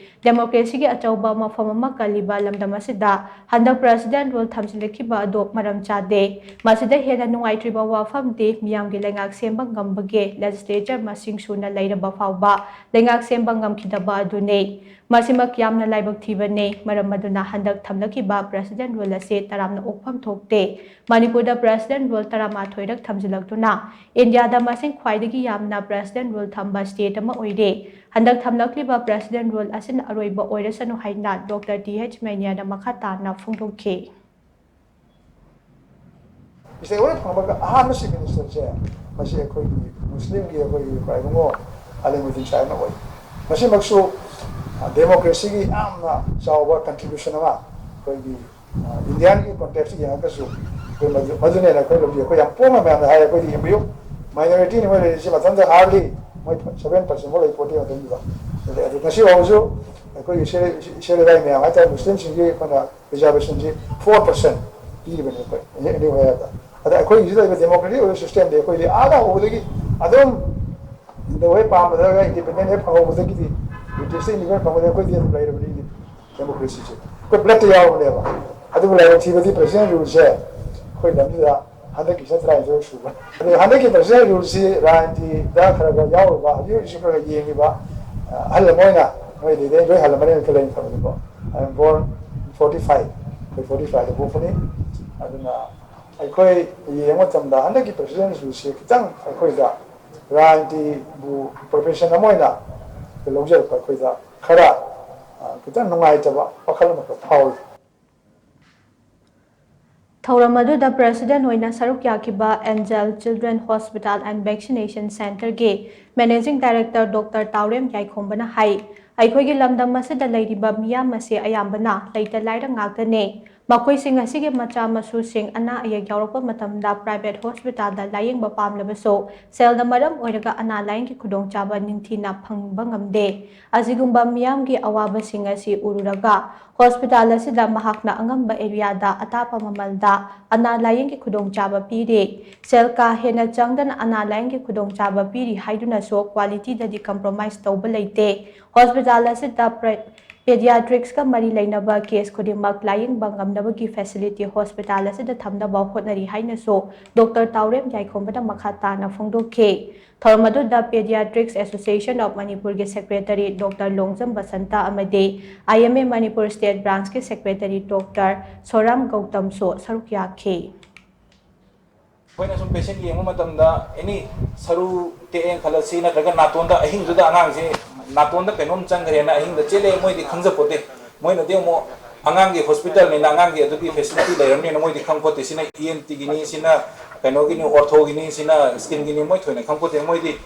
ꯗꯦꯃꯣꯀ꯭ꯔꯦꯁꯤꯒꯤ ꯑꯆꯧꯕ ꯃꯐꯝ ꯑꯃ ꯀꯜꯂꯤꯕ ꯂꯝꯗꯝ ꯑꯁꯤꯗ ꯍꯟꯗꯛ ꯄ꯭ꯔꯦꯁꯤꯗꯦꯟꯠ ꯔꯨꯜ ꯊꯝꯖꯤꯜꯂꯛꯈꯤꯕ ꯑꯗꯨ ꯃꯔꯝ ꯆꯥꯗꯦ꯫ ꯃꯁꯤꯗ ꯍꯦꯟꯅ ꯅꯨꯡꯉꯥꯏꯇ꯭ꯔꯤꯕ ꯋꯥꯐꯝꯗꯤ ꯃꯤꯌꯥꯝꯒꯤ ꯂꯩꯉꯥꯛ ꯁꯦꯝꯕ ꯉꯝꯕꯒꯤ ꯂꯦꯖꯤꯁꯂꯦꯆꯔ ꯃꯁꯤꯡ ꯁꯨꯅ ꯂꯩꯔꯕ ꯐꯥꯎꯕ ꯂꯩꯉꯥꯛ ꯁꯦꯝꯕ ꯉꯝꯈꯤꯗꯕ ꯑꯗꯨꯅꯤ꯫ ꯃꯁꯤꯃꯛ ꯌꯥꯝꯅ ꯂꯥꯏꯕꯛ ꯊꯤꯕꯅꯤ꯫ ꯃꯔꯝ ꯑꯗꯨꯅ ꯍꯟꯗꯛ ꯊꯝꯂꯛꯈꯤꯕ ꯄ꯭ꯔꯦꯁꯤꯗꯦꯟꯠ ꯔꯨꯜ ꯑꯁꯤ ꯇꯔꯥꯝꯅ ꯑꯣꯛꯐꯝ ꯊꯣꯛꯇꯦ꯫ ꯃꯅꯤꯄꯨꯔꯗ ꯄ꯭ꯔꯦꯁꯤꯗꯦꯟꯠ ꯔꯨꯜ ꯇꯔꯥꯃꯥꯊꯣꯏꯔꯛ ꯊꯝꯖꯤꯜꯂꯛꯇꯨꯅ ꯏꯟꯗꯤꯌꯥꯗ ꯃꯁꯤꯡ ꯈ꯭ꯋꯥꯏꯗꯒꯤ ꯌꯥꯝꯅ ꯄ꯭ꯔꯦꯁꯤꯗꯦꯟꯠ ꯔꯨꯜ ꯊꯝꯕ ꯁ꯭ꯇꯦꯠ ꯑꯃ ꯑꯣꯏꯔꯦ꯫ ꯍꯟꯗꯛ ꯊꯝꯂꯛꯂꯤꯕ ꯄ꯭ꯔꯦꯁꯤꯗꯦꯟꯠ ꯔꯨꯜ ꯑꯁꯤꯅ ꯑꯔꯣꯏꯕ ꯑꯣꯏꯔꯁꯅꯨ ꯍꯥꯏꯅ ꯗꯣꯛꯇꯔ ꯇꯤ ꯑꯩꯆ ꯃꯩꯅ꯭ꯌꯥꯅ ꯃꯈꯥ ꯇꯥꯅ ꯐꯣꯡꯗꯣꯛꯈꯤ꯫ ꯏꯁꯇꯦꯠ ꯑꯣꯏꯅ ꯐꯪꯕ ꯑꯍꯥꯟꯕ ꯆꯤꯐ ꯃꯤꯅꯤꯁꯇꯔꯁꯦ ꯃꯁꯤ ꯑꯩꯈꯣꯏꯒꯤ ꯃꯨꯁꯂꯤꯝꯒꯤ ꯑꯩꯈꯣꯏꯒꯤ ꯈ꯭ꯋꯥꯏ ꯏꯕꯨꯡꯉꯣ ꯑꯂꯤꯃꯨꯗꯤꯟ ꯁꯥꯍꯤꯕꯅ ꯑꯣꯏ꯫ ꯃꯁꯤꯃꯛꯁꯨ ꯗꯦꯃꯣꯀ꯭ꯔꯦꯁꯤꯒꯤ ꯌꯥꯝꯅ ꯆꯥꯎꯕ ꯀꯟꯇ꯭ꯔꯤꯕ꯭ꯌꯨꯁꯟ ꯑꯃ ꯑꯩꯈꯣꯏꯒꯤ ꯏꯟꯗꯤꯌꯥꯒꯤ ꯀꯣꯟꯇꯦꯛꯁꯇ ꯌꯦꯡꯉꯒꯁꯨ ꯑꯩꯈꯣꯏ ꯃꯗꯨ ꯃꯗꯨꯅꯦꯅ ꯑꯩꯈꯣꯏ ꯂꯧꯖꯩ꯫ ꯑꯩꯈꯣꯏ ꯌꯥꯝ ꯄꯣꯡꯕ ꯃꯌꯥꯝꯅ ꯍꯥꯏ ꯑꯩꯈꯣꯏꯗꯤ ꯌꯦꯡꯕꯤꯌꯨ, ꯃꯥꯏꯅꯣꯔꯤꯇꯤꯅꯤ ꯃꯣꯏ ꯂꯩꯔꯤꯁꯦ꯫ ꯃꯊꯪꯗ ꯍꯥꯔꯗꯂꯤ ꯃꯣꯏ ꯁꯚꯦꯟ ꯄꯥꯔꯁꯦꯟ ꯐꯥꯎ ꯂꯩ ꯄꯣꯠꯇꯦ ꯃꯇꯝꯗꯨꯗ꯫ ꯑꯗꯩ ꯑꯗꯨ ꯉꯁꯤ ꯐꯥꯎꯕꯁꯨ ꯑꯩꯈꯣꯏꯒꯤ ꯏꯁꯩ ꯏꯁꯩ ꯂꯩꯀꯥꯏ ꯃꯌꯥꯝ ꯍꯥꯏꯇꯥꯔꯦ, ꯃꯨꯁꯂꯤꯝꯁꯤꯡꯒꯤ ꯑꯩꯈꯣꯏꯅ ꯔꯤꯖꯥꯔꯕꯦꯁꯟꯁꯤ ꯐꯣꯔ ꯄꯥꯔꯁꯦꯟ ꯄꯤꯔꯤꯕꯅꯤ ꯑꯩꯈꯣꯏ ꯑꯦꯅꯤ ꯍꯣꯌꯥꯗ꯫ ꯑꯗ ꯑꯩꯈꯣꯏꯒꯤꯁꯤꯗ ꯂꯩꯕ ꯗꯦꯃꯣꯀ꯭ꯔꯦꯇꯤꯛ ꯑꯣꯏꯕ ꯁꯤꯁꯇꯦꯝꯗꯤ ꯑꯩꯈꯣꯏꯗꯤ ꯑꯥꯗ ꯍꯧꯕꯗꯒꯤ ꯑꯗꯨꯝ ꯍꯤꯟꯗꯨ ꯍꯣꯏ ꯄꯥꯝꯕꯗꯒ ꯏꯟꯗꯤꯄꯦꯟꯗꯦꯟ ꯍꯦꯛ ꯐꯪꯍꯧꯕꯗꯒꯤꯗꯤ ꯕ꯭ꯔꯤꯇꯤꯁꯇ ꯏꯟꯗꯤꯄꯦꯟꯗꯦꯟ ꯐꯪꯕꯗꯒꯤ ꯑꯩꯈꯣꯏꯗꯤ ꯑꯗꯨꯝ ꯂꯩꯔꯕꯅꯤ ꯗꯦꯃꯣꯀ꯭ꯔꯦꯁꯤꯁꯦ꯫ ꯑꯩꯈꯣꯏ ꯕ꯭ꯂꯠꯇ ꯌꯥꯎꯔꯕꯅꯦꯕ꯫ ꯑꯗꯨꯕꯨ ꯂꯥꯏꯕꯛ ꯊꯤꯕꯗꯤ ꯄ꯭ꯔꯁꯤꯗꯦꯟ ꯔꯨꯜꯁꯦ ꯑꯩꯈꯣꯏ ꯂꯝꯁꯤꯗ ꯍꯟꯗꯛꯀꯤ ꯆꯍꯤ ꯇꯔꯥꯅꯤꯊꯣꯏ ꯁꯨꯕ꯫ ꯑꯗꯨ ꯍꯟꯗꯛꯀꯤ ꯄ꯭ꯔꯁꯤꯗꯦꯟ ꯔꯨꯜꯁꯤ ꯔꯥꯖꯅꯤꯇꯤꯗ ꯈꯔ ꯈꯔ ꯌꯥꯎꯔꯨꯕ, ꯍꯧꯖꯤꯛ ꯍꯧꯖꯤꯛꯁꯨ ꯈꯔ ꯈꯔ ꯌꯦꯡꯉꯤꯕ ꯑꯍꯜ ꯑꯃ ꯑꯣꯏꯅ ꯅꯣꯏꯗꯩꯗꯤ ꯑꯩ ꯂꯣꯏ ꯍꯜꯂꯝꯃꯅꯤꯅ ꯈꯜꯂꯦ ꯑꯩꯅ ꯈꯟꯕꯗꯀꯣ꯫ I am born forty five, ꯑꯩꯈꯣꯏ forty five ꯗ ꯄꯣꯛꯄꯅꯤ꯫ ꯑꯗꯨꯅ ꯑꯩꯈꯣꯏ ꯌꯦꯡꯕ ꯃꯇꯝꯗ ꯍꯟꯗꯛꯀꯤ ꯄ꯭ꯔꯁꯤꯗꯦꯟ ꯔꯨꯜꯁꯤ ꯈꯤꯇꯪ ꯑꯩꯈꯣꯏꯗ ꯔꯥꯖꯅꯤꯇꯤꯕꯨ ꯄ꯭ꯔꯣꯐꯦꯁꯟ ꯑꯃ ꯑꯣꯏꯅ ꯂꯧꯖꯔꯛꯄ ꯑꯩꯈꯣꯏꯗ ꯈꯔ ꯈꯤꯇꯪ ꯅꯨꯡꯉꯥꯏꯇꯕ ꯋꯥꯈꯜ ꯑꯃꯈꯛ ꯐꯥꯎꯏ꯫ ꯊꯧꯔꯝ ꯑꯗꯨꯗ ꯄ꯭ꯔꯦꯁꯤꯗꯦꯟꯠ ꯑꯣꯏꯅ ꯁꯔꯨꯛ ꯌꯥꯈꯤꯕ angel children hospital and vaccination ꯁꯦꯟꯇꯔꯒꯤ ꯃꯦꯅꯦꯖꯤꯡ ꯗꯥꯏꯔꯦꯛꯇꯔ ꯗꯣꯛꯇꯔ ꯇꯥꯎꯔꯦꯝ ꯌꯥꯏꯈꯣꯝꯕꯅ ꯍꯥꯏ, ꯑꯩꯈꯣꯏꯒꯤ ꯂꯝꯗꯝ ꯑꯁꯤꯗ ꯂꯩꯔꯤꯕ ꯃꯤꯌꯥꯝ ꯑꯁꯤ ꯑꯌꯥꯝꯕꯅ ꯂꯩꯇ ꯂꯥꯏꯔ ꯉꯥꯛꯇꯅꯤ꯫ ꯃꯈꯣꯏꯁꯤꯡ ꯑꯁꯤꯒꯤ ꯃꯆꯥ ꯃꯁꯨꯁꯤꯡ ꯑꯅꯥ ꯑꯌꯦꯛ ꯌꯥꯎꯔꯛꯄ ꯃꯇꯝꯗ private hospitalꯗ ꯂꯥꯌꯦꯡꯕ ꯄꯥꯝꯂꯕꯁꯨ ꯁꯦꯜꯅ ꯃꯔꯝ ꯑꯣꯏꯔꯒ ꯑꯅꯥ ꯂꯥꯌꯦꯡꯒꯤ ꯈꯨꯗꯣꯡꯆꯥꯕ ꯅꯤꯡꯊꯤꯅ ꯐꯪꯕ ꯉꯝꯗꯦ꯫ ꯑꯁꯤꯒꯨꯝꯕ ꯃꯤꯌꯥꯝꯒꯤ ꯑꯋꯥꯕꯁꯤꯡ ꯑꯁꯤ ꯎꯔꯨꯔꯒ hospital ꯑꯁꯤꯗ ꯃꯍꯥꯛꯅ ꯑꯉꯝꯕ areaꯗ ꯑꯇꯥꯄ ꯃꯃꯜꯗ ꯑꯅꯥ ꯂꯥꯌꯦꯡꯒꯤ ꯈꯨꯗꯣꯡꯆꯥꯕ ꯄꯤꯔꯤ꯫ ꯁꯦꯜ ꯀꯥ ꯍꯦꯟꯅ ꯆꯪꯗꯅ ꯑꯅꯥ ꯂꯥꯌꯦꯡꯒꯤ ꯈꯨꯗꯣꯡꯆꯥꯕ ꯄꯤꯔꯤ ꯍꯥꯏꯗꯨꯅꯁꯨ qualityꯗꯗꯤ compromise ꯇꯧꯕ ꯂꯩꯇꯦ꯫ Hospital ꯑꯁꯤꯗ pediatricsꯀ ꯃꯔꯤ ꯂꯩꯅꯕ case ꯈꯨꯗꯤꯡꯃꯛ ꯂꯥꯌꯦꯡꯕ ꯉꯝꯅꯕꯒꯤ facility hospital ꯑꯁꯤꯗ ꯊꯝꯅꯕ ꯍꯣꯠꯅꯔꯤ ꯍꯥꯏꯅꯁꯨ ꯗꯣꯛꯇꯔ ꯇꯥꯎꯔꯦꯝ ꯌꯥꯏꯈꯣꯝꯕꯅ ꯃꯈꯥ ꯇꯥꯅ ꯐꯣꯡꯗꯣꯛꯈꯤ꯫ ꯊꯧꯔꯝ ꯑꯗꯨꯗ Pediatrics Association of Manipurꯒꯤ secretary ꯗꯣꯛꯇꯔ ꯂꯣꯡꯖꯝ ꯕꯁꯟꯇ ꯑꯃꯗꯤ I M A Manipur State Branchꯀꯤ secretary ꯗꯣꯛꯇꯔ ꯁꯣꯔꯥꯝ ꯒꯧꯇꯝꯁꯨ ꯁꯔꯨꯛ ꯌꯥꯈꯤ꯫ ꯑꯩꯈꯣꯏꯅ ꯁꯨꯝ patient ꯌꯦꯡꯕ ꯃꯇꯝꯗ ꯑꯦꯅꯤ ꯁꯔꯨ ꯇꯦꯛꯑꯦꯅ ꯈꯜꯂꯁꯤ, ꯅꯠꯇ꯭ꯔꯒ ꯅꯥꯇꯣꯟꯗ ꯑꯍꯤꯡꯗꯨꯗ ꯑꯉꯥꯡꯁꯤ ꯅꯥꯇꯣꯟꯗ ꯀꯩꯅꯣꯝ ꯆꯪꯈ꯭ꯔꯦꯅ ꯑꯍꯤꯡꯗ ꯆꯦꯜꯂꯦ, ꯃꯣꯏꯗꯤ ꯈꯪꯖꯄꯣꯠꯇꯦ꯫ ꯃꯣꯏꯅꯗꯤ ꯑꯃꯨꯛ ꯑꯉꯥꯡꯒꯤ hospitalꯅꯤꯅ ꯑꯉꯥꯡꯒꯤ ꯑꯗꯨꯒꯤ facility ꯂꯩꯔꯝꯅꯤꯅ ꯃꯣꯏꯗꯤ ꯈꯪꯄꯣꯠꯇꯦ꯫ ꯁꯤꯅ E N Tꯒꯤꯅꯤ, ꯁꯤꯅ ꯀꯩꯅꯣꯒꯤꯅꯤ, orthoꯒꯤꯅꯤ, ꯁꯤꯅ skinꯒꯤꯅꯤ, ꯃꯣꯏ ꯊꯣꯏꯅ ꯈꯪꯄꯣꯠꯇꯦ꯫ ꯃꯣꯏꯗꯤ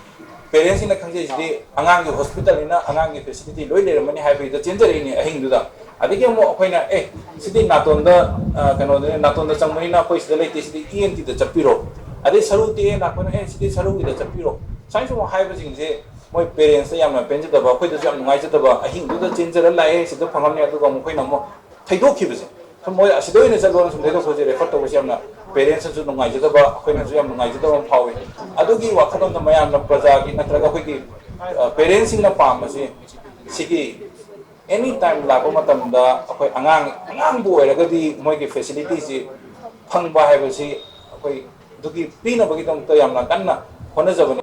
parentsꯁꯤꯡꯅ ꯈꯪꯖꯩꯁꯤꯗꯤ ꯑꯉꯥꯡꯒꯤ hospitalꯅꯤꯅ ꯑꯉꯥꯡꯒꯤ facility ꯂꯣꯏ ꯂꯩꯔꯝꯃꯅꯤ ꯍꯥꯏꯕꯒꯤꯗ ꯆꯦꯟꯖꯔꯛꯏꯅꯦ ꯑꯍꯤꯡꯗꯨꯗ꯫ ꯑꯗꯒꯤ ꯑꯃꯨꯛ ꯑꯩꯈꯣꯏꯅ ꯑꯦ ꯁꯤꯗꯤ ꯅꯥꯇꯣꯟꯗ ꯀꯩꯅꯣꯗ ꯅꯥꯇꯣꯟꯗ ꯆꯪꯕꯅꯤꯅ ꯑꯩꯈꯣꯏ ꯁꯤꯗ ꯂꯩꯇꯦ, ꯁꯤꯗꯤ E N Tꯗ ꯆꯠꯄꯤꯔꯣ꯫ ꯑꯗꯩ ꯁꯔꯨ ꯇꯦꯛꯑꯦ ꯂꯥꯛꯄꯅ ꯑꯦ ꯁꯤꯗꯤ ꯁꯔꯨꯒꯤꯗ ꯆꯠꯄꯤꯔꯣ꯫ ꯁꯨꯃꯥꯏꯅ ꯁꯨꯝ ꯍꯥꯏꯕꯁꯤꯡꯁꯦ ꯃꯣꯏ parentsꯇ ꯌꯥꯝꯅ ꯄꯦꯟꯖꯗꯕ, ꯑꯩꯈꯣꯏꯗꯁꯨ ꯌꯥꯝ ꯅꯨꯡꯉꯥꯏꯖꯗꯕ, ꯑꯍꯤꯡꯗꯨꯗ ꯆꯦꯟꯖꯔ ꯂꯥꯛꯑꯦ, ꯁꯤꯗ ꯐꯪꯉꯝꯃꯦ, ꯑꯗꯨꯒ ꯑꯃꯨꯛ ꯑꯩꯈꯣꯏꯅ ꯑꯃꯨꯛ ꯊꯩꯗꯣꯛꯈꯤꯕꯁꯦ꯫ ꯁꯨꯝ ꯃꯣꯏ ꯑꯁꯤꯗ ꯑꯣꯏꯅ ꯆꯠꯂꯣꯅ ꯁꯨꯝ ꯊꯩꯗꯣꯛꯄꯁꯦ refer ꯇꯧꯕꯁꯦ ꯌꯥꯝꯅ parentsꯅꯁꯨ ꯅꯨꯡꯉꯥꯏꯖꯗꯕ, ꯑꯩꯈꯣꯏꯅꯁꯨ ꯌꯥꯝ ꯅꯨꯡꯉꯥꯏꯖꯗꯕ ꯑꯃ ꯐꯥꯎꯏ꯫ ꯑꯗꯨꯒꯤ ꯋꯥꯈꯜꯂꯣꯟꯗ ꯃꯌꯥꯝꯅ ꯄ꯭ꯔꯖꯥꯒꯤ ꯅꯠꯇ꯭ꯔꯒ ꯑꯩꯈꯣꯏꯒꯤ parentsꯁꯤꯡꯅ ꯄꯥꯝꯕꯁꯤ ꯁꯤꯒꯤ any time ꯂꯥꯛꯄ ꯃꯇꯝꯗ ꯑꯩꯈꯣꯏ ꯑꯉꯥꯡ ꯑꯉꯥꯡꯕꯨ ꯑꯣꯏꯔꯒꯗꯤ ꯃꯣꯏꯒꯤ facilityꯁꯤ ꯐꯪꯕ ꯍꯥꯏꯕꯁꯤ ꯑꯩꯈꯣꯏ ꯑꯗꯨꯒꯤ ꯄꯤꯅꯕꯒꯤꯗꯃꯛꯇ ꯌꯥꯝꯅ ꯀꯟꯅ ꯍꯣꯠꯅꯖꯕꯅꯤ꯫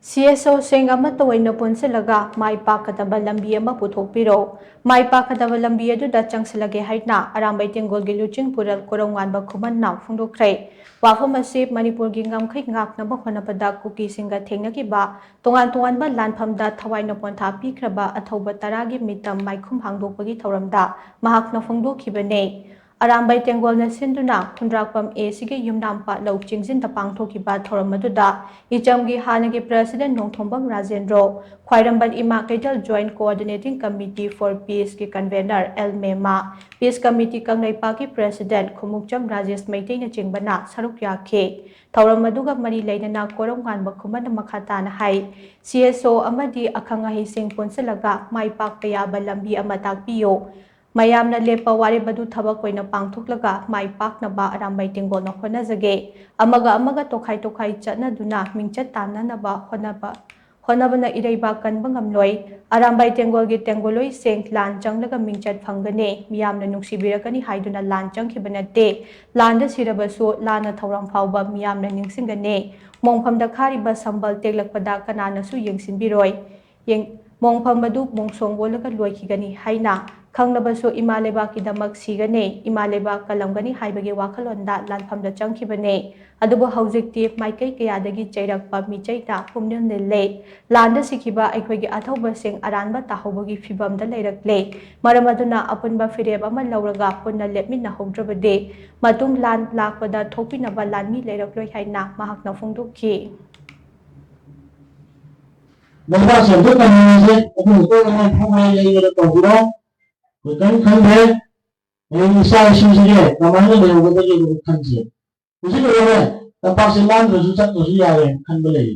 CSOꯁꯤꯡ ꯑꯃꯠꯇ ꯑꯣꯏꯅ ꯄꯨꯟꯁꯤꯜꯂꯒ ꯃꯥꯏ ꯄꯥꯛꯀꯗꯕ ꯂꯝꯕꯤ ꯑꯃ ꯄꯨꯊꯣꯛꯄꯤꯔꯣ꯫ ꯃꯥꯏ ꯄꯥꯛꯀꯗꯕ ꯂꯝꯕꯤ ꯑꯗꯨꯗ ꯆꯪꯁꯤꯜꯂꯒꯦ ꯍꯥꯏꯅ ꯑꯔꯥꯝꯕꯩ ꯇꯦꯡꯒꯣꯜꯒꯤ ꯂꯨꯆꯤꯡꯄꯨꯔꯦꯜ ꯀꯣꯔꯧꯉꯥꯟꯕ ꯈꯨꯃꯟꯅ ꯐꯣꯡꯗꯣꯛꯈ꯭ꯔꯦ꯫ ꯋꯥꯐꯝ ꯑꯁꯤ ꯃꯅꯤꯄꯨꯔꯒꯤ ꯉꯝꯈꯩ ꯉꯥꯛꯅꯕ ꯍꯣꯠꯅꯕꯗ ꯀꯨꯀꯤꯁꯤꯡꯒ ꯊꯦꯡꯅꯈꯤꯕ ꯇꯣꯉꯥꯟ ꯇꯣꯉꯥꯟꯕ ꯂꯥꯟꯐꯝꯗ ꯊꯋꯥꯏꯅ ꯄꯣꯟꯊꯥ ꯄꯤꯈ꯭ꯔꯕ ꯑꯊꯧꯕ ꯇꯔꯥꯒꯤ ꯃꯤꯇꯝ ꯃꯥꯏꯈꯨꯝ ꯍꯥꯡꯗꯣꯛꯄꯒꯤ ꯊꯧꯔꯝꯗ ꯃꯍꯥꯛꯅ ꯐꯣꯡꯗꯣꯛꯈꯤꯕꯅꯤ꯫ ꯑꯔꯥꯝꯕꯥꯏ ꯇꯦꯡꯒꯣꯜꯅ ꯁꯤꯟꯗꯨꯅ ꯈꯨꯟꯗ꯭ꯔꯥꯛꯄꯝ ꯑꯦꯁꯤꯒꯤ ꯌꯨꯝꯅꯥꯝꯄꯥꯠ ꯂꯧ ꯆꯤꯡꯖꯤꯟꯗ ꯄꯥꯡꯊꯣꯛꯈꯤꯕ ꯊꯧꯔꯝ ꯑꯗꯨꯗ ꯏꯆꯝꯒꯤ ꯍꯥꯟꯅꯒꯤ ꯄ꯭ꯔꯦꯁꯤꯗꯦꯟꯠ ꯅꯣꯡꯊꯣꯝꯕꯝ ꯔꯥꯖꯦꯟꯗ꯭ꯔꯣ, ꯈ꯭ꯋꯥꯏꯔꯝꯕꯟ ꯏꯃꯥ ꯀꯩꯊꯦꯜ Joint Coordinating Committee for Peaceꯀꯤ convener L Mema, Peace Committee ꯀꯪꯂꯩꯄꯥꯛꯀꯤ ꯄ꯭ꯔꯦꯁꯤꯗꯦꯟꯠ ꯈꯨꯃꯨꯛꯆꯝ ꯔꯥꯖꯦꯁ ꯃꯩꯇꯩꯅꯆꯤꯡꯕꯅ ꯁꯔꯨꯛ ꯌꯥꯈꯤ꯫ ꯊꯧꯔꯝ ꯑꯗꯨꯒ ꯃꯔꯤ ꯂꯩꯅꯅ ꯀꯣꯔꯧꯉꯥꯟꯕ ꯈꯨꯃꯟꯅ ꯃꯈꯥ ꯇꯥꯅ ꯍꯥꯏ, ꯁꯤ ꯑꯦꯁ ꯑꯣ ꯑꯃꯗꯤ ꯑꯈꯪ ꯑꯍꯩꯁꯤꯡ ꯄꯨꯟꯁꯤꯜꯂꯒ ꯃꯥꯏ ꯄꯥꯛꯄ ꯌꯥꯕ ꯂꯝꯕꯤ ꯑꯃ ꯇꯥꯛꯄꯤꯌꯨ꯫ ꯃꯌꯥꯝꯅ ꯂꯦꯞꯄ ꯋꯥꯔꯦꯞ ꯑꯗꯨ ꯊꯕꯛ ꯑꯣꯏꯅ ꯄꯥꯡꯊꯣꯛꯂꯒ ꯃꯥꯏ ꯄꯥꯛꯅꯕ ꯑꯔꯥꯝꯕꯥꯏ ꯇꯦꯡꯒꯣꯜꯅ ꯍꯣꯠꯅꯖꯒꯦ꯫ ꯑꯃꯒ ꯑꯃꯒ ꯇꯣꯈꯥꯏ ꯇꯣꯈꯥꯏ ꯆꯠꯅꯗꯨꯅ ꯃꯤꯡꯆꯠ ꯇꯥꯟꯅꯅꯕ ꯍꯣꯠꯅꯕ, ꯍꯣꯠꯅꯕꯅ ꯏꯔꯩꯕꯥꯛ ꯀꯟꯕ ꯉꯝꯂꯣꯏ꯫ ꯑꯔꯥꯝꯕꯥꯏ ꯇꯦꯡꯒꯣꯜꯒꯤ ꯇꯦꯡꯒꯣꯜꯂꯣꯏꯁꯤꯡ ꯂꯥꯟ ꯆꯪꯂꯒ ꯃꯤꯡꯆꯠ ꯐꯪꯒꯅꯤ, ꯃꯤꯌꯥꯝꯅ ꯅꯨꯡꯁꯤꯕꯤꯔꯛꯀꯅꯤ ꯍꯥꯏꯗꯨꯅ ꯂꯥꯟ ꯆꯪꯈꯤꯕ ꯅꯠꯇꯦ꯫ ꯂꯥꯟꯗ ꯁꯤꯔꯕꯁꯨ ꯂꯥꯟꯅ ꯊꯧꯔꯝ ꯐꯥꯎꯕ ꯃꯤꯌꯥꯝꯅ ꯅꯤꯡꯁꯤꯡꯒꯅꯤ꯫ ꯃꯣꯡꯐꯝꯗ ꯈꯥꯔꯤꯕ ꯁꯝꯕꯜ ꯇꯦꯛꯂꯛꯄꯗ ꯀꯅꯥꯅꯁꯨ ꯌꯦꯡꯁꯤꯟꯕꯤꯔꯣꯏ꯫ ꯌꯦꯡ-, ꯃꯣꯡꯐꯝ ꯑꯗꯨ ꯃꯣꯡꯁꯣꯡ ꯑꯣꯜꯂꯒ ꯂꯣꯏꯈꯤꯒꯅꯤ ꯍꯥꯏꯅ ꯈꯪꯂꯕꯁꯨ ꯏꯃꯥ ꯂꯩꯕꯥꯛꯀꯤꯗꯃꯛ ꯁꯤꯒꯅꯤ, ꯏꯃꯥ ꯂꯩꯕꯥꯛ ꯀꯜꯂꯝꯒꯅꯤ ꯍꯥꯏꯕꯒꯤ ꯋꯥꯈꯜꯂꯣꯟꯗ ꯂꯥꯟꯐꯝꯗ ꯆꯪꯈꯤꯕꯅꯤ꯫ ꯑꯗꯨꯕꯨ ꯍꯧꯖꯤꯛꯇꯤ ꯃꯥꯏꯀꯩ ꯀꯌꯥꯗꯒꯤ ꯆꯩꯔꯛꯄ ꯃꯤꯆꯩꯅ ꯄꯨꯝꯅꯤꯜ ꯅꯤꯜꯂꯦ꯫ ꯂꯥꯟꯗ ꯁꯤꯈꯤꯕ ꯑꯩꯈꯣꯏꯒꯤ ꯑꯊꯧꯕꯁꯤꯡ ꯑꯔꯥꯟꯕ ꯇꯥꯍꯧꯕꯒꯤ ꯐꯤꯚꯝꯗ ꯂꯩꯔꯛꯂꯦ꯫ ꯃꯔꯝ ꯑꯗꯨꯅ ꯑꯄꯨꯟꯕ ꯐꯤꯔꯦꯞ ꯑꯃ ꯂꯧꯔꯒ ꯄꯨꯟꯅ ꯂꯦꯞꯃꯤꯟꯅꯍꯧꯗ꯭ꯔꯕꯗꯤ ꯃꯇꯨꯡ ꯂꯥꯟ ꯂꯥꯛꯄꯗ ꯊꯣꯛꯄꯤꯅꯕ ꯂꯥꯟꯃꯤ ꯂꯩꯔꯛꯂꯣꯏ ꯍꯥꯏꯅ ꯃꯍꯥꯛꯅ ꯐꯣꯡꯗꯣꯛꯈꯤ꯫ ꯂꯩꯕꯥꯛꯁꯦ ꯑꯝꯇ ꯀꯟꯕꯤꯔꯁꯦ꯫ ꯑꯗꯨ ꯃꯇꯨꯡꯗ ꯃꯣꯏ ꯐꯨꯕ ꯌꯩꯕꯗ ꯇꯧꯕꯤꯔꯣ꯫ ꯑꯩꯈꯣꯏ ꯀꯔꯤꯝ ꯈꯪꯗ꯭ꯔꯦ꯫ ꯍꯌꯦꯡ ꯏꯆꯥ ꯏꯁꯨꯁꯤꯒꯤ ꯀꯃꯥꯏꯅ ꯂꯩꯍꯧꯒꯗꯒꯦ ꯑꯗꯨ ꯈꯟꯁꯦ꯫ ꯍꯧꯖꯤꯛ ꯑꯣꯏꯔꯦ, ꯇꯝꯄꯥꯛꯁꯦ ꯂꯥꯟꯗ꯭ꯔꯁꯨ ꯆꯠꯇ꯭ꯔꯁꯨ ꯌꯥꯔꯦ ꯈꯟꯕ ꯂꯩꯔꯤ꯫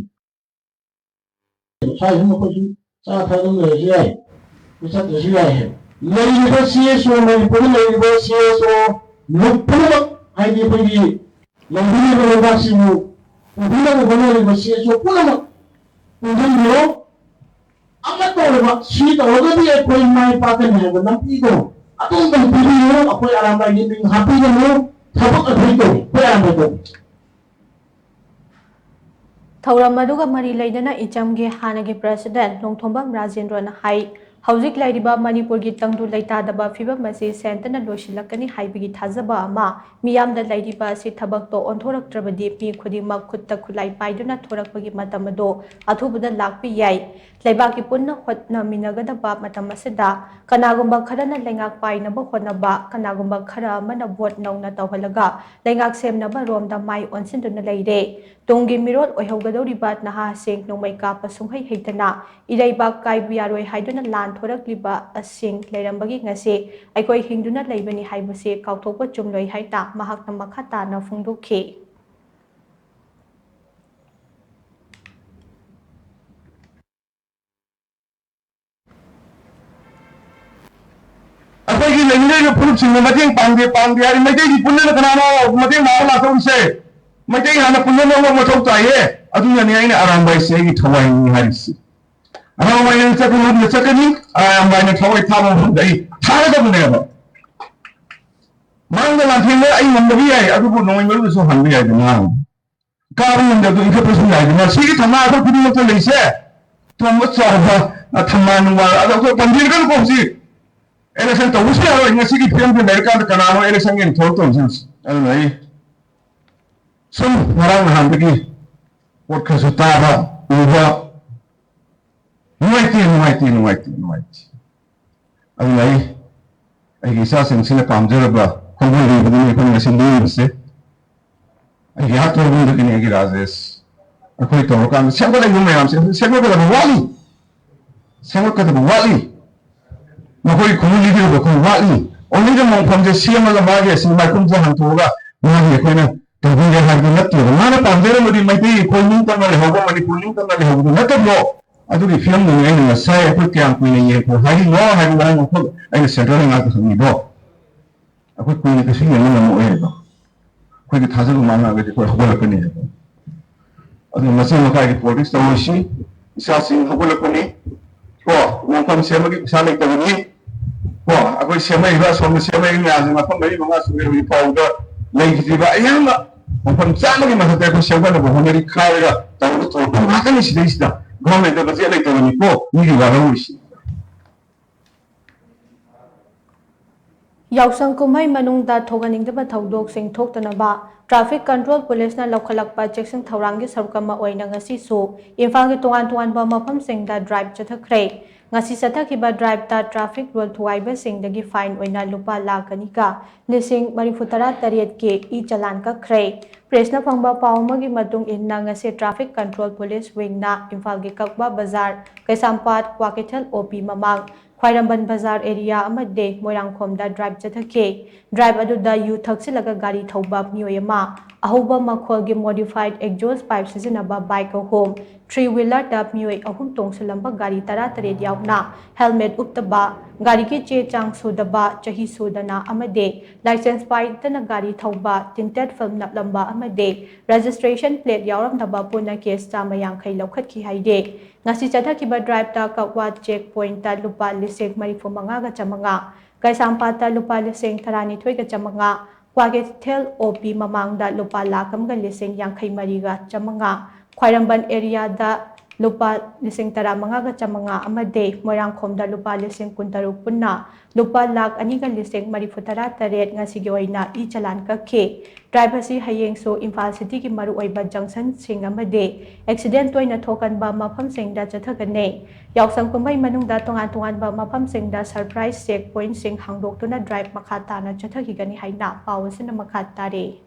ꯁ꯭ꯋꯥꯏꯁꯨ ꯃꯈꯣꯏꯁꯨ ꯆꯥ ꯊꯛ ꯑꯗꯨꯝ ꯂꯩꯔꯁꯨ ꯌꯥꯏ, ꯆꯠꯇ꯭ꯔꯁꯨ ꯌꯥꯏ ꯍꯥꯏ꯫ ꯂꯩꯔꯤꯕ ꯁꯤ ꯑꯦꯁ ꯑꯣ, ꯃꯅꯤꯄꯨꯔꯗ ꯂꯩꯔꯤꯕ ꯁꯤ ꯑꯦꯁ ꯑꯣ ꯂꯨꯞ ꯄꯨꯝꯅꯃꯛ, ꯍꯥꯏꯗꯤ ꯑꯩꯈꯣꯏꯒꯤ ꯂꯩꯕꯤꯔꯤꯕ ꯂꯩꯕꯥꯛꯁꯤꯕꯨ ꯄꯨꯕꯤꯅꯕ ꯍꯣꯠꯅꯔꯤꯕ ꯁꯤ ꯑꯦꯁ ꯑꯣ ꯄꯨꯝꯅꯃꯛ ꯄꯨꯟꯁꯤꯟꯕꯤꯔꯣ꯫ ꯑꯃꯠꯇ ꯑꯣꯏꯕ ꯁꯤ ꯇꯧꯔꯒꯗꯤ ꯑꯩꯈꯣꯏ ꯃꯥꯏ ꯄꯥꯛꯀꯅꯤ ꯍꯥꯏꯕ ꯂꯝꯕꯤꯗꯣ ꯑꯗꯣꯝꯗ ꯄꯤꯕꯤꯌꯨ꯫ ꯑꯩꯈꯣꯏ ꯑꯔꯥꯝꯕꯥꯏꯒꯤ ꯃꯤꯡ ꯍꯥꯞꯄꯤꯒꯅꯨ꯫ ꯊꯕꯛ ꯑꯩꯈꯣꯏ ꯇꯧꯏ, ꯑꯩꯈꯣꯏ ꯑꯔꯥꯝꯕꯥꯏ ꯇꯧꯏ꯫ ꯊꯧꯔꯝ ꯑꯗꯨꯒ ꯃꯔꯤ ꯂꯩꯅꯅ ꯏꯆꯝꯒꯤ ꯍꯥꯟꯅꯒꯤ ꯄ꯭ꯔꯦꯁꯤꯗꯦꯟꯠ ꯅꯣꯡꯊꯣꯝꯕꯝ ꯔꯥꯖꯦꯟꯗ꯭ꯔꯣꯅ ꯍꯥꯏ, ꯍꯧꯖꯤꯛ ꯂꯩꯔꯤꯕ ꯃꯅꯤꯄꯨꯔꯒꯤ ꯇꯪꯗꯨ ꯂꯩꯇꯥꯗꯕ ꯐꯤꯕꯝ ꯑꯁꯤ ꯁꯦꯟꯇꯅ ꯂꯣꯏꯁꯤꯜꯂꯛꯀꯅꯤ ꯍꯥꯏꯕꯒꯤ ꯊꯥꯖꯕ ꯑꯃ, ꯃꯤꯌꯥꯝꯗ ꯂꯩꯔꯤꯕ ꯑꯁꯤ ꯊꯕꯛꯇꯣ ꯑꯣꯟꯊꯣꯔꯛꯇ꯭ꯔꯕꯗꯤ ꯃꯤ ꯈꯨꯗꯤꯡꯃꯛ ꯈꯨꯠꯇ ꯈꯨꯠꯂꯥꯏ ꯄꯥꯏꯗꯨꯅ ꯊꯣꯔꯛꯄꯒꯤ ꯃꯇꯝ ꯑꯗꯣ ꯑꯊꯨꯕꯗ ꯂꯥꯛꯄ ꯌꯥꯏ꯫ ꯂꯩꯕꯥꯛꯀꯤ ꯄꯨꯟꯅ ꯍꯣꯠꯅꯃꯤꯟꯅꯒꯗꯕ ꯃꯇꯝ ꯑꯁꯤꯗ ꯀꯅꯥꯒꯨꯝꯕ ꯈꯔꯅ ꯂꯩꯉꯥꯛ ꯄꯥꯏꯅꯕ ꯍꯣꯠꯅꯕ, ꯀꯅꯥꯒꯨꯝꯕ ꯈꯔ ꯑꯃꯅ ꯚꯣꯠ ꯅꯧꯅ ꯇꯧꯍꯜꯂꯒ ꯂꯩꯉꯥꯛ ꯁꯦꯝꯅꯕ ꯔꯣꯝꯗ ꯃꯥꯏ ꯑꯣꯟꯁꯤꯟꯗꯨꯅ ꯂꯩꯔꯦ꯫ ꯇꯨꯡꯒꯤ ꯃꯤꯔꯣꯜ ꯑꯣꯏꯍꯧꯒꯗꯧꯔꯤꯕ ꯅꯍꯥꯁꯤꯡ ꯅꯣꯡꯃꯩ ꯀꯥꯞꯄ ꯁꯨꯡꯍꯩ ꯍꯩꯇꯅ ꯏꯔꯩꯕꯥꯛ ꯀꯥꯏꯕ ꯌꯥꯔꯣꯏ ꯍꯥꯏꯗꯨꯅ ꯂꯥꯟ ꯊꯣꯔꯛꯂꯤꯕ ꯑꯁꯤꯡ ꯂꯩꯔꯝꯕꯒꯤ ꯉꯁꯤ ꯑꯩꯈꯣꯏ ꯍꯤꯡꯗꯨꯅ ꯂꯩꯕꯅꯤ ꯍꯥꯏꯕꯁꯤ ꯀꯥꯎꯊꯣꯛꯄ ꯆꯨꯝꯂꯣꯏ ꯍꯥꯏꯅ ꯃꯍꯥꯛꯅ ꯃꯈꯥ ꯇꯥꯅ ꯐꯣꯡꯗꯣꯛꯈꯤ꯫ ꯑꯩꯈꯣꯏꯒꯤ ꯂꯩꯃꯤꯟꯅꯔꯤꯕ ꯐꯨꯔꯨꯞꯁꯤꯡꯅ ꯃꯇꯦꯡ ꯄꯥꯡꯗꯦ, ꯄꯥꯡꯗꯦ ꯍꯥꯏꯔꯤ꯫ ꯃꯩꯇꯩꯒꯤ ꯄꯨꯟꯅꯅ ꯀꯅꯥꯅꯣ ꯃꯇꯦꯡ ꯄꯥꯡꯕ ꯂꯥꯛꯇꯧꯔꯤꯁꯦ? ꯃꯩꯇꯩ ꯍꯥꯟꯅ ꯄꯨꯟꯅ ꯂꯧꯕ ꯃꯊꯧ ꯇꯥꯏꯌꯦ꯫ ꯑꯗꯨꯅꯅꯦ ꯑꯩꯅ ꯑꯔꯥꯝꯕꯥꯏꯁꯦ ꯑꯩꯒꯤ ꯊꯋꯥꯏꯅꯤ ꯍꯥꯏꯔꯤꯁꯤ꯫ ꯑꯔꯥꯝꯕꯥꯏꯅ ꯆꯠꯀꯅꯤ, ꯑꯗꯨꯅ ꯆꯠꯀꯅꯤ꯫ ꯑꯔꯥꯝꯕꯥꯏꯅ ꯊꯋꯥꯏ ꯊꯥꯕ ꯃꯐꯝꯗ ꯑꯩ ꯊꯥꯒꯗꯕꯅꯦꯕ꯫ ꯃꯥꯡꯗ ꯂꯥꯟꯊꯦꯡꯕ ꯑꯩ ꯉꯝꯗꯕ ꯌꯥꯏ, ꯑꯗꯨꯕꯨ ꯅꯣꯡꯃꯩ ꯃꯔꯨꯗꯁꯨ ꯍꯥꯟꯕ ꯌꯥꯏꯗꯅ꯫ ꯀꯥꯕ ꯉꯝꯗꯕꯗꯨ ꯏꯟꯈꯠꯄꯁꯨ ꯌꯥꯏꯗꯅ꯫ ꯁꯤꯒꯤ ꯊꯧꯅꯥ ꯑꯩꯈꯣꯏ ꯈꯨꯗꯤꯡꯃꯛꯇ ꯂꯩꯁꯦ꯫ ꯇꯣꯝꯕ ꯆꯥꯎꯕ, ꯑ, ꯊꯝꯕꯥꯜ ꯅꯨꯡꯕꯥꯜ, ꯑꯗꯣ ꯑꯩꯈꯣꯏ ꯄꯟꯕꯤꯔꯒꯅꯨꯀꯣ ꯍꯧꯖꯤꯛ꯫ Election ꯇꯧꯕꯁꯨ ꯌꯥꯔꯣꯏ꯫ ꯉꯁꯤꯒꯤ ꯐꯤꯕꯝꯁꯤ ꯂꯩꯔꯀꯥꯟꯗ ꯀꯅꯥꯅꯣ election ꯒꯤ ꯊꯧꯔꯛꯇꯧꯔꯤꯁꯦ? ꯑꯗꯨꯅ ꯑꯩ ꯁꯨꯝ ꯉꯔꯥꯡ ꯅꯍꯥꯟꯗꯒꯤ ꯄꯣꯠ ꯈꯔꯁꯨ ꯇꯥꯕ, ꯎꯕ, ꯅꯨꯡꯉꯥꯏꯇꯦ, ꯅꯨꯡꯉꯥꯏꯇꯦ, ꯅꯨꯡꯉꯥꯏꯇꯦ, ꯅꯨꯡꯉꯥꯏꯇꯦ꯫ ꯑꯗꯨꯅ ꯑꯩ, ꯑꯩꯒꯤ ꯏꯆꯥꯁꯤꯡꯁꯤꯅ ꯄꯥꯝꯖꯔꯕ ꯈꯣꯡꯒꯨꯜ ꯂꯤꯕꯗꯨꯅꯤ ꯑꯩꯈꯣꯏꯅ ꯉꯁꯤ ꯂꯦꯡꯉꯤꯕꯁꯦ꯫ ꯑꯩꯒꯤ ꯑꯥ ꯇꯣꯔꯕꯨꯡꯗꯒꯤꯅꯤ ꯑꯩꯒꯤ ꯔꯥꯖꯦꯁ꯫ ꯑꯩꯈꯣꯏ ꯇꯧꯔꯀꯥꯟꯗ ꯁꯦꯝꯒꯠꯂꯛꯏꯕ ꯃꯌꯥꯝꯁꯦ ꯁꯦꯝꯒꯠꯀꯗꯕ ꯋꯥꯠꯂꯤ, ꯁꯦꯝꯒꯠꯀꯗꯕ ꯋꯥꯠꯂꯤ꯫ ꯃꯈꯣꯏ ꯈꯨꯟꯅ ꯂꯤꯗꯔꯕ ꯑꯩꯈꯣꯏ ꯋꯥꯠꯂꯤ꯫ ꯑꯣꯡꯂꯤꯗ ꯃꯣꯡꯐꯝꯁꯦ ꯁꯦꯝꯃꯒ ꯃꯥꯒꯤ ꯑꯁꯤ ꯃꯥꯏꯈꯨꯝꯁꯦ ꯍꯥꯡꯇꯣꯛꯑꯒ ꯃꯥꯒꯤ ꯑꯩꯈꯣꯏꯅ ꯇꯧꯕꯤꯔꯦ ꯍꯥꯏꯕꯗꯨ ꯅꯠꯇꯦꯕ꯫ ꯃꯥꯅ ꯄꯥꯝꯖꯔꯝꯕꯗꯤ ꯃꯩꯇꯩ ꯑꯩꯈꯣꯏ ꯅꯤꯡꯇꯝꯅ ꯂꯩꯍꯧꯕ, ꯃꯅꯤꯄꯨꯔ ꯅꯤꯡꯇꯝꯅ ꯂꯩꯍꯧꯕꯗꯨ ꯅꯠꯇꯕ꯭ꯔꯣ? ꯑꯗꯨꯒꯤ ꯐꯤꯂꯝꯗꯨꯅꯤ ꯑꯩꯅ ꯉꯁꯥꯏ ꯑꯩꯈꯣꯏ ꯀꯌꯥꯝ ꯀꯨꯏꯅ ꯌꯦꯡꯈꯣ ꯍꯥꯏꯔꯤꯅꯣ ꯍꯥꯏꯕ ꯋꯥꯍꯪ ꯋꯥꯐꯝ ꯑꯩꯅ ꯁꯦꯟꯇ꯭ꯔꯦꯜ ꯂꯩꯉꯥꯛꯇ ꯍꯪꯉꯤꯗꯣ꯫ ꯑꯩꯈꯣꯏ ꯀꯨꯏꯅ ꯀꯩꯁꯨ ꯌꯦꯡꯕ ꯉꯝꯃꯛꯑꯣꯏ ꯍꯥꯏꯕ꯫ ꯑꯩꯈꯣꯏꯒꯤ ꯊꯥꯖꯕ ꯃꯥꯡꯉꯛꯑꯒꯗꯤ ꯑꯩꯈꯣꯏ ꯍꯧꯒꯠꯂꯛꯀꯅꯤ ꯍꯥꯏꯕ꯫ ꯑꯗꯨꯅ ꯃꯆꯦ ꯃꯀꯥꯏꯒꯤ ꯄꯣꯂꯤꯇꯤꯛꯁ ꯇꯧꯔꯣꯏꯁꯤ꯫ ꯏꯆꯥꯁꯤꯡ ꯍꯧꯒꯠꯂꯛꯄꯅꯤ꯫ ꯀꯣ, ꯃꯣꯡꯐꯝ ꯁꯦꯝꯕꯒꯤ ꯄꯩꯁꯥ ꯂꯩꯇꯕꯅꯤ꯫ ꯀꯣ, ꯑꯩꯈꯣꯏ ꯁꯦꯝꯃꯛꯏꯕ, ꯑꯁꯣꯝꯗ ꯁꯦꯝꯃꯛꯏꯕ ꯃꯌꯥꯝꯁꯦ ꯃꯐꯝ ꯃꯔꯤ ꯃꯉꯥ ꯁꯨꯔꯦ ꯍꯧꯖꯤꯛ ꯐꯥꯎꯕꯗ ꯂꯩꯈꯤꯗ꯭ꯔꯤꯕ ꯑꯌꯥꯝꯕ ꯃꯐꯝ ꯆꯥꯝꯃꯒꯤ ꯃꯊꯛꯇ ꯑꯩꯈꯣꯏ ꯁꯦꯝꯒꯠꯅꯕ ꯍꯣꯠꯅꯔꯤ꯫ ꯈꯥꯏꯔꯒ ꯇꯧꯔꯒ ꯇꯧꯔꯛꯄ ꯉꯥꯛꯇꯅꯤ ꯁꯤꯗꯩꯁꯤꯗ꯫ ꯒꯣꯔꯃꯦꯟꯗ ꯕꯖꯦꯠ ꯂꯩꯇꯕꯅꯤꯀꯣ ꯃꯤꯒꯤ ꯋꯥꯔꯧꯔꯤꯁꯤ꯫ ꯌꯥꯎꯁꯪ ꯀꯨꯝꯍꯩ ꯃꯅꯨꯡꯗ ꯊꯣꯛꯍꯟꯅꯤꯡꯗꯕ ꯊꯧꯗꯣꯛꯁꯤꯡ ꯊꯣꯛꯇꯅꯕ Traffic Control Police ꯅ ꯂꯧꯈꯠꯂꯛꯄ ꯆꯦꯛꯁꯤꯟ ꯊꯧꯔꯥꯡꯒꯤ ꯁꯔꯨꯛ ꯑꯃ ꯑꯣꯏꯅ ꯉꯁꯤꯁꯨ ꯏꯝꯐꯥꯜꯒꯤ ꯇꯣꯉꯥꯟ ꯇꯣꯉꯥꯟꯕ ꯃꯐꯝꯁꯤꯡꯗ drive ꯆꯠꯊꯈ꯭ꯔꯦ꯫ ꯉꯁꯤ ꯆꯠꯊꯈꯤꯕ drive ꯇ traffic rule ꯊꯨꯒꯥꯏꯕꯁꯤꯡꯗꯒꯤ fine ꯑꯣꯏꯅ ꯂꯨꯄꯥ ꯂꯥꯈ ꯑꯅꯤꯒ ꯂꯤꯁꯤꯡ ꯃꯔꯤꯐꯨ ꯇꯔꯥ ꯇꯔꯦꯠꯀꯤ e-challan ꯀꯛꯈ꯭ꯔꯦ꯫ Press ꯅ ꯐꯪꯕ ꯄꯥꯎ ꯑꯃꯒꯤ ꯃꯇꯨꯡ ꯏꯟꯅ, ꯉꯁꯤ Traffic Control Police Wing ꯅ ꯏꯝꯐꯥꯜꯒꯤ ꯀꯛꯋꯥ ꯕꯖꯥꯔ, ꯀꯩꯁꯥꯝꯄꯥꯠ, ꯀ꯭ꯋꯥꯀꯩꯊꯦꯜ O P ꯃꯃꯥꯡ, ꯈ꯭ꯋꯥꯏꯔꯝꯕꯟ ꯕꯖꯥꯔ area ꯑꯃꯗꯤ ꯃꯣꯏꯔꯥꯡꯈꯣꯝꯗ drive ꯆꯠꯊꯈꯤ꯫ Drive ꯑꯗꯨꯗ ꯌꯨ ꯊꯛꯆꯤꯜꯂꯒ ꯒꯥꯔꯤ ꯊꯧꯕ ꯃꯤꯑꯣꯏ ꯑꯃ, ꯑꯍꯧꯕ ꯃꯈꯣꯜꯒꯤ modified exhaust pipe ꯁꯤꯖꯤꯟꯅꯕ bike ꯑꯍꯨꯝ, three wheeler ꯇ ꯃꯤꯑꯣꯏ ꯑꯍꯨꯝ ꯇꯣꯡꯁꯤꯜꯂꯝꯕ ꯒꯥꯔꯤ ꯇꯔꯥꯇꯔꯦꯠ ꯌꯥꯎꯅ helmet ꯎꯞꯇꯕ, ꯒꯥꯔꯤꯒꯤ ꯆꯦ ꯆꯥꯡ ꯁꯨꯗꯕ, ꯆꯍꯤ ꯁꯨꯗꯅ ꯑꯃꯗꯤ license ꯄꯥꯏꯗꯅ ꯒꯥꯔꯤ ꯊꯧꯕ, tinted film ꯅꯞꯂꯝꯕ ꯑꯃꯗꯤ registration plate ꯌꯥꯎꯔꯝꯗꯕ ꯄꯨꯟꯅ case ꯆꯥꯝꯃ ꯌꯥꯡꯈꯩ ꯂꯧꯈꯠꯈꯤ ꯍꯥꯏꯔꯤ꯫ ꯉꯁꯤ ꯆꯠꯊꯈꯤꯕ drive ꯇ ꯀꯛꯋꯥ check point ꯇ ꯂꯨꯄꯥ ꯂꯤꯁꯤꯡ ꯃꯔꯤꯐꯨ ꯃꯉꯥꯒ ꯆꯥꯝꯃꯉꯥ, ꯀꯩꯁꯥꯝꯄꯥꯠꯇ ꯂꯨꯄꯥ ꯂꯤꯁꯤꯡ ꯇꯔꯥꯅꯤꯊꯣꯏꯒ ꯆꯥꯝꯃꯉꯥ, ꯀ꯭ꯋꯥꯀꯩꯊꯦꯜ O P ꯃꯃꯥꯡꯗ ꯂꯨꯄꯥ ꯂꯥꯈ ꯑꯃꯒ ꯂꯤꯁꯤꯡ ꯌꯥꯡꯈꯩ ꯃꯔꯤꯒ ꯆꯥꯝꯃꯉꯥ, ꯈ꯭ꯋꯥꯏꯔꯝꯕꯟ area ꯗ ꯂꯨꯄꯥ ꯂꯤꯁꯤꯡ ꯇꯔꯥꯃꯉꯥꯒ ꯆꯥꯝꯃꯉꯥ ꯑꯃꯗꯤ ꯃꯣꯏꯔꯥꯡꯈꯣꯝꯗ ꯂꯨꯄꯥ ꯂꯤꯁꯤꯡ ꯀꯨꯟꯇꯔꯨꯛ ꯄꯨꯟꯅ ꯂꯨꯄꯥ ꯂꯥꯈ ꯑꯅꯤꯒ ꯂꯤꯁꯤꯡ ꯃꯔꯤꯐꯨ ꯇꯔꯥ ꯇꯔꯦꯠ ꯉꯁꯤꯒꯤ ꯑꯣꯏꯅ e-challan ꯀꯛꯈꯤ꯫ Drive ꯑꯁꯤ ꯍꯌꯦꯡꯁꯨ ꯏꯝꯐꯥꯜ city ꯒꯤ ꯃꯔꯨꯑꯣꯏꯕ junction ꯁꯤꯡ ꯑꯃꯗꯤ accident ꯇꯣꯏꯅ ꯊꯣꯛꯀꯟꯕ ꯃꯐꯝꯁꯤꯡꯗ ꯆꯠꯊꯒꯅꯤ꯫ ꯌꯥꯎꯁꯪ ꯀꯨꯝꯍꯩ ꯃꯅꯨꯡꯗ ꯇꯣꯉꯥꯟ ꯇꯣꯉꯥꯟꯕ ꯃꯐꯝꯁꯤꯡꯗ surprise check point ꯁꯤꯡ ꯍꯥꯡꯗꯣꯛꯇꯨꯅ drive ꯃꯈꯥ ꯇꯥꯅ ꯆꯠꯊꯈꯤꯒꯅꯤ ꯍꯥꯏꯅ ꯄꯥꯎ ꯑꯁꯤꯅ ꯃꯈꯥ ꯇꯥꯔꯤ꯫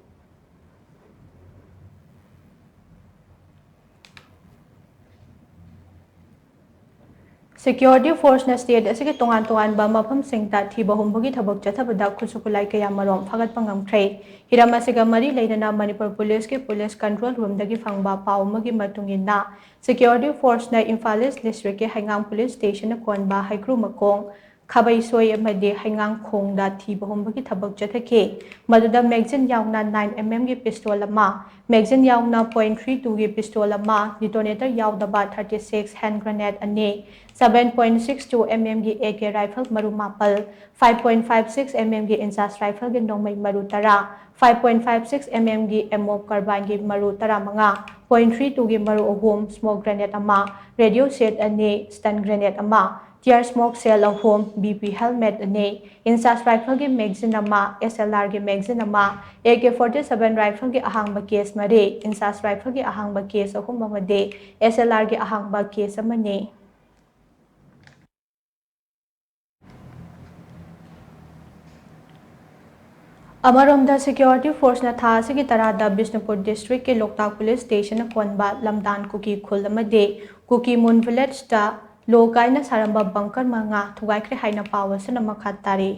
Security force ꯅ state ꯑꯁꯤꯒꯤ ꯇꯣꯉꯥꯟ ꯇꯣꯉꯥꯟꯕ ꯃꯐꯝꯁꯤꯡꯗ ꯊꯤꯕ ꯍꯨꯝꯕꯒꯤ ꯊꯕꯛ ꯆꯠꯊꯕꯗ ꯈꯨꯠꯁꯨ ꯈꯨꯠꯂꯥꯏ ꯀꯌꯥ ꯃꯔꯣꯝ ꯐꯥꯒꯠꯄ ꯉꯝꯈ꯭ꯔꯦ꯫ ꯍꯤꯔꯝ ꯑꯁꯤꯒ ꯃꯔꯤ ꯂꯩꯅꯅ ꯃꯅꯤꯄꯨꯔ police ꯀꯤ police control room ꯗꯒꯤ ꯐꯪꯕ ꯄꯥꯎ ꯑꯃꯒꯤ ꯃꯇꯨꯡ ꯏꯟꯅ, security force ꯅ ꯏꯝꯐꯥꯜ East district ꯀꯤ ꯍꯩꯉꯥꯡ police station ꯅ ꯀꯣꯟꯕ ꯍꯩꯀ꯭ꯔꯨ ꯃꯈꯣꯡ, ꯈꯥꯕꯩꯁꯣꯏ ꯑꯃꯗꯤ ꯍꯩꯉꯥꯡꯈꯣꯡꯗ ꯊꯤꯕ ꯍꯨꯝꯕꯒꯤ ꯊꯕꯛ ꯆꯠꯊꯈꯤ꯫ ꯃꯗꯨꯗ magazine ꯌꯥꯎꯅ nine M M ꯒꯤ pistol ꯑꯃ, magazine ꯌꯥꯎꯅ point three two ꯒꯤ pistol ꯑꯃ, detonator ꯌꯥꯎꯗꯕ thirty six hand grenade ꯑꯅꯤ, seven point six two M M ꯒꯤ A K rifle ꯃꯔꯨ ꯃꯥꯄꯜ, five point five six M M ꯒꯤ INSAS rifle ꯒꯤ ꯅꯣꯡꯃꯩ ꯃꯔꯨ ꯇꯔꯥ, five point five six M M ꯒꯤ M O carbine ꯒꯤ ꯃꯔꯨ ꯇꯔꯥꯃꯉꯥ, point three two ꯒꯤ ꯃꯔꯨ ꯑꯍꯨꯝ, smoke grenade ꯑꯃ, radio set ꯑꯅꯤ, stun grenade ꯑꯃ, Tear smoke shell ꯑꯍꯨꯝ, B P helmet ꯑꯅꯤ, INSAS rifleꯒꯤ magazine ꯑꯃ, S L Rꯒꯤ magazine ꯑꯃ, A K forty seven rifleꯒꯤ ꯑꯍꯥꯡꯕ case ꯃꯔꯤ, INSAS rifleꯒꯤ ꯑꯍꯥꯡꯕ case ꯑꯍꯨꯝ ꯑꯃꯗꯤ S L Rꯒꯤ ꯑꯍꯥꯡꯕ case ꯑꯃꯅꯤ꯫ ꯑꯃꯔꯣꯝꯗ, security forceꯅ ꯊꯥ ꯑꯁꯤꯒꯤ ꯇꯔꯥꯗ ꯕꯤꯁꯅꯨꯄꯨꯔ districtꯀꯤ ꯂꯣꯛꯇꯥꯛ police stationꯅ ꯀꯣꯟꯕ ꯂꯝꯗꯥꯟ ꯀꯨꯀꯤ ꯈꯨꯜ ꯑꯃꯗꯤ ꯀꯨꯀꯤ ꯃꯨꯟ villageꯇ ꯂꯣ ꯀꯥꯏꯅ ꯁꯥꯔꯝꯕ bunker ꯃꯉꯥ ꯊꯨꯒꯥꯏꯈ꯭ꯔꯦ ꯍꯥꯏꯅ ꯄꯥꯎ ꯑꯁꯤꯅ ꯃꯈꯥ ꯇꯥꯔꯤ꯫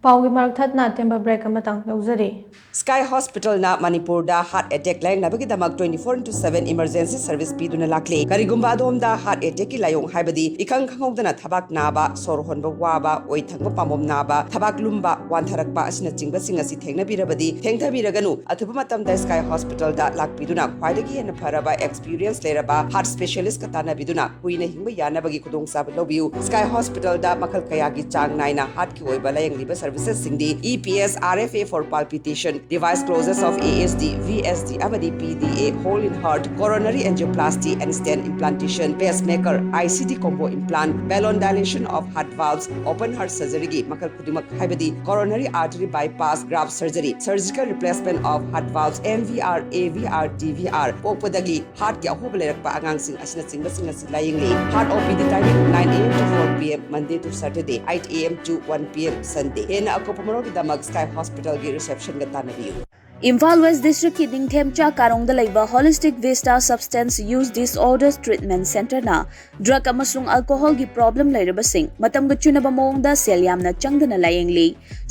ꯄꯥꯎꯒꯤ ꯃꯔꯛ ꯊꯠꯅ ꯑꯇꯦꯟꯕ break ꯑꯃꯇꯪ ꯂꯧꯖꯔꯤ꯫ Sky Hospitalꯅ ꯃꯅꯤꯄꯨꯔꯗ heart attack ꯂꯥꯌꯦꯡꯅꯕꯒꯤꯗꯃꯛ twenty four into seven emergency service ꯄꯤꯗꯨꯅ ꯂꯥꯛꯂꯤ꯫ ꯀꯔꯤꯒꯨꯝꯕ ꯑꯗꯣꯝꯗ heart attackꯀꯤ ꯂꯥꯏꯑꯣꯡ ꯍꯥꯏꯕꯗꯤ ꯏꯈꯪ ꯈꯪꯍꯧꯗꯅ ꯊꯕꯥꯛ ꯅꯥꯕ, ꯁꯣꯔ ꯍꯣꯟꯕ ꯋꯥꯕ, ꯑꯣꯏ ꯊꯪꯕ ꯄꯥꯝꯕꯣꯝ ꯅꯥꯕ, ꯊꯕꯥꯛ ꯂꯨꯝꯕ, ꯋꯥꯟꯊꯔꯛꯄ ꯑꯁꯤꯅꯆꯤꯡꯕꯁꯤꯡ ꯑꯁꯤ ꯊꯦꯡꯅꯕꯤꯔꯕꯗꯤ, ꯊꯦꯡꯊꯕꯤꯔꯒꯅꯨ꯫ ꯑꯊꯨꯕ ꯃꯇꯝꯗ Sky Hospitalꯗ ꯂꯥꯛꯄꯤꯗꯨꯅ ꯈ꯭ꯋꯥꯏꯗꯒꯤ ꯍꯦꯟꯅ ꯐꯔꯕ experience ꯂꯩꯔꯕ heart specialistꯀ ꯇꯥꯟꯅꯕꯤꯗꯨꯅ ꯀꯨꯏꯅ ꯍꯤꯡꯕ ꯌꯥꯅꯕꯒꯤ ꯈꯨꯗꯣꯡꯆꯥꯕ ꯂꯧꯕꯤꯌꯨ꯫ Sky Hospitalꯗ ꯃꯈꯜ ꯀꯌꯥꯒꯤ ꯆꯥꯡ ꯅꯥꯏꯅ heartꯀꯤ ꯑꯣꯏꯕ ꯂꯥꯌꯦꯡꯂꯤꯕ servicesꯁꯤꯡꯗꯤ E P S, R F A for palpitation, device closures of A S D, V S D ꯑꯃꯗꯤ P D A, hole in heart, coronary angioplasty and stent implantation, pacemaker, I C D combo implant, balloon dilation of heart valves, open heart surgeryꯒꯤ ꯃꯈꯜ ꯈꯨꯗꯤꯡꯃꯛ ꯍꯥꯏꯕꯗꯤ coronary artery bypass, graft surgery, surgical replacement of heart valves, M V R, A V R, D V R, ꯄꯣꯛꯄꯗꯒꯤ heartꯀꯤ ꯑꯍꯣꯕ ꯂꯩꯔꯛꯄ ꯑꯉꯥꯡꯁꯤꯡ ꯑꯁꯤꯅꯆꯤꯡꯕꯁꯤꯡ ꯑꯁꯤ ꯂꯥꯌꯦꯡꯂꯤ꯫ Heart O P D timing nine A M to four P M, Monday to Saturday, eight A M to one P M, Sunday꯫ ꯍꯦꯟꯅ ꯑꯀꯨꯞꯄ ꯃꯔꯣꯜꯒꯤꯗꯃꯛ Sky Hospitalꯒꯤ receptionꯒ ꯇꯥꯟꯅꯕꯤꯌꯨ꯫ Imphal West Districtꯀꯤ ꯅꯤꯡꯊꯦꯝꯆꯥ ꯀꯥꯔꯣꯡꯗ ꯂꯩꯕ Holistic Vista Substance Use Disorders Treatment Centreꯅ drug ꯑꯃꯁꯨꯡ alcoholꯒꯤ problem ꯂꯩꯔꯕꯁꯤꯡ ꯃꯇꯝꯒ ꯆꯨꯅꯕ ꯃꯑꯣꯡꯗ ꯁꯦꯜ ꯌꯥꯝꯅ ꯆꯪꯗꯅ ꯂꯥꯌꯦꯡꯂꯤ꯫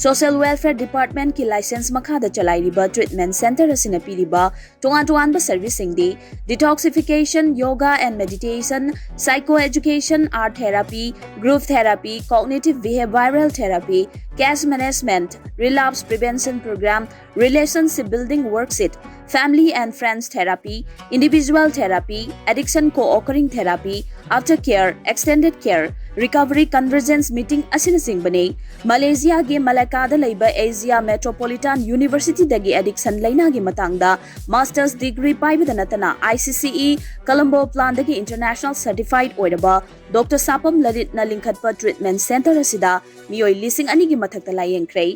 Social Welfare Departmentꯀꯤ license ꯃꯈꯥꯗ ꯆꯂꯥꯏꯔꯤꯕ treatment centre ꯑꯁꯤꯅ ꯄꯤꯔꯤꯕ ꯇꯣꯉꯥꯟ ꯇꯣꯉꯥꯟꯕ serviceꯁꯤꯡꯗꯤ detoxification, yoga and meditation, psycho education, art therapy, group therapy, cognitive behavioral therapy, case management, relapse prevention program, relationship Building Worksheet, Family and Friends Therapy, Individual Therapy, Addiction Co-occurring Therapy, After Care, Extended Care, Recovery Convergence Meeting ꯑꯁꯤꯅꯆꯤꯡꯕꯅꯤ꯫ ꯃꯂꯦꯁꯤꯌꯥꯒꯤ ꯃꯂꯥꯀꯥꯗ ꯂꯩꯕ Asia metropolitan ꯌꯨꯅꯤꯚꯔꯁꯤꯇꯤꯗꯒꯤ addiction ꯂꯩꯅꯥꯒꯤ ꯃꯇꯥꯡꯗ masters degree ꯄꯥꯏꯕꯗ ꯅꯠꯇꯅ I C ꯁꯤ E Colombo ꯄ꯭ꯂꯥꯟꯗꯒꯤ international ꯁꯔꯇꯤꯐꯥꯏꯗ ꯑꯣꯏꯔꯕ doctor ꯁꯥꯄꯝ ꯂꯂꯤꯠꯅ ꯂꯤꯡꯈꯠꯄ treatment centre ꯑꯁꯤꯗ ꯃꯤꯑꯣꯏ ꯂꯤꯁꯤꯡ ꯑꯅꯤꯒꯤ ꯃꯊꯛꯇ ꯂꯥꯌꯦꯡꯈ꯭ꯔꯦ꯫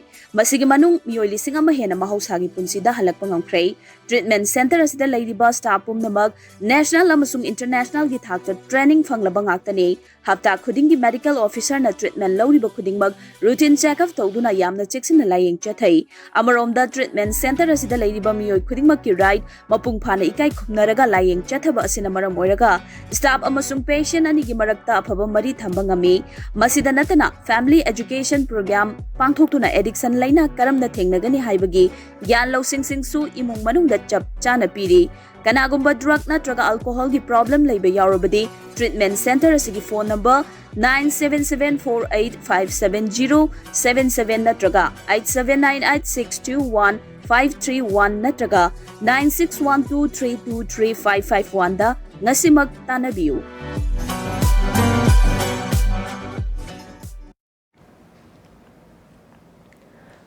ꯃꯁꯤꯒꯤ ꯃꯅꯨꯡ ꯃꯤꯑꯣꯏ ꯂꯤꯁꯤꯡ ꯑꯃ ꯍꯦꯟꯅ ꯃꯍꯧꯁꯥꯒꯤ ꯄꯨꯟꯁꯤꯗ ꯍꯜꯂꯛꯄ ꯉꯝꯈ꯭ꯔꯦ꯫ ꯇ꯭ꯔꯤꯠꯃꯦꯟ ꯁꯦꯟꯇꯔ ꯑꯁꯤꯗ ꯂꯩꯔꯤꯕ ꯁ꯭ꯇꯥꯐ ꯄꯨꯝꯅꯃꯛ ꯅꯦꯁꯅꯦꯜ ꯑꯃꯁꯨꯡ ꯏꯟꯇꯔꯅꯦꯁꯅꯦꯜꯒꯤ ꯊꯥꯛꯇ ꯇ꯭ꯔꯦꯅꯤꯡ ꯐꯪꯂꯕ ꯉꯥꯛꯇꯅꯤ꯫ ꯍꯞꯇꯥ ꯈꯨꯗꯤꯡꯒꯤ ꯃꯦꯗꯤꯀꯦꯜ ꯑꯣꯐꯤꯁꯔꯅ ꯇ꯭ꯔꯤꯠꯃꯦꯟ ꯂꯧꯔꯤꯕ ꯈꯨꯗꯤꯡꯃꯛ ꯔꯨꯇꯤꯟ ꯆꯦꯛꯑꯞ ꯇꯧꯗꯨꯅ ꯌꯥꯝꯅ ꯆꯦꯛꯁꯤꯟꯅ ꯂꯥꯌꯦꯡ ꯆꯠꯊꯩ꯫ ꯑꯃꯔꯣꯝꯗ, ꯇ꯭ꯔꯤꯠꯃꯦꯟ ꯁꯦꯟꯇꯔ ꯑꯁꯤꯗ ꯂꯩꯔꯤꯕ ꯃꯤꯑꯣꯏ ꯈꯨꯗꯤꯡꯃꯛꯀꯤ ꯔꯥꯏꯠ ꯃꯄꯨꯡ ꯐꯥꯅ ꯏꯀꯥꯏ ꯈꯨꯝꯅꯔꯒ ꯂꯥꯌꯦꯡ ꯆꯠꯊꯕ ꯑꯁꯤꯅ ꯃꯔꯝ ꯑꯣꯏꯔꯒ ꯁ꯭ꯇꯥꯐ ꯑꯃꯁꯨꯡ ꯄꯦꯁꯦꯟ ꯑꯅꯤꯒꯤ ꯃꯔꯛꯇ ꯑꯐꯕ ꯃꯔꯤ ꯊꯝꯕ ꯉꯝꯃꯤ꯫ ꯃꯁꯤꯗ ꯅꯠꯇꯅ, ꯐꯦꯃꯤꯂꯤ ꯑꯦꯖꯨꯀꯦꯁꯟ ꯄ꯭ꯔꯣꯒ꯭ꯔꯥꯝ ꯄꯥꯡꯊꯣꯛꯇꯨꯅ ꯑꯦꯗꯤꯛꯁꯟ ꯂꯩꯅꯥ ꯀꯔꯝꯅ ꯊꯦꯡꯅꯒꯅꯤ ꯍꯥꯏꯕꯒꯤ ꯒ꯭ꯌꯥꯟ ꯂꯧꯁꯤꯡꯁꯤꯡꯁꯨ ꯏꯃꯨꯡ ꯃꯅꯨꯡꯗ ꯆꯞ ꯆꯥꯅ ꯄꯤꯔꯤ꯫ ꯀꯅꯥꯒꯨꯝꯕ ꯗ꯭ꯔꯒ ꯅꯠꯇ꯭ꯔꯒ ꯑꯜꯀꯣꯍꯣꯜꯒꯤ ꯄ꯭ꯔꯣꯕ꯭ꯂꯦꯝ ꯂꯩꯕ ꯌꯥꯎꯔꯕꯗꯤ, ꯇ꯭ꯔꯤꯠꯃꯦꯟ ꯁꯦꯟꯇꯔ ꯑꯁꯤꯒꯤ phone number nine seven seven four eight five seven zero seven seven ꯅꯠꯇ꯭ꯔꯒ eight seven nine eight six two one five three one ꯅꯠꯇ꯭ꯔꯒ nine six one two three two three five five one ꯗ ꯉꯁꯤꯃꯛ ꯇꯥꯟꯅꯕꯤꯌꯨ꯫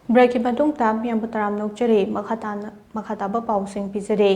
ꯕ꯭ꯔꯦꯛꯀꯤ ꯃꯇꯨꯡꯗ ꯃꯤꯌꯥꯝꯕꯨ ꯇꯔꯥꯝꯅ ꯑꯣꯛꯆꯔꯤ꯫ ꯃꯈꯥ ꯇꯥꯅ, ꯃꯈꯥ ꯇꯥꯕ ꯄꯥꯎꯁꯤꯡ ꯄꯤꯖꯔꯤ꯫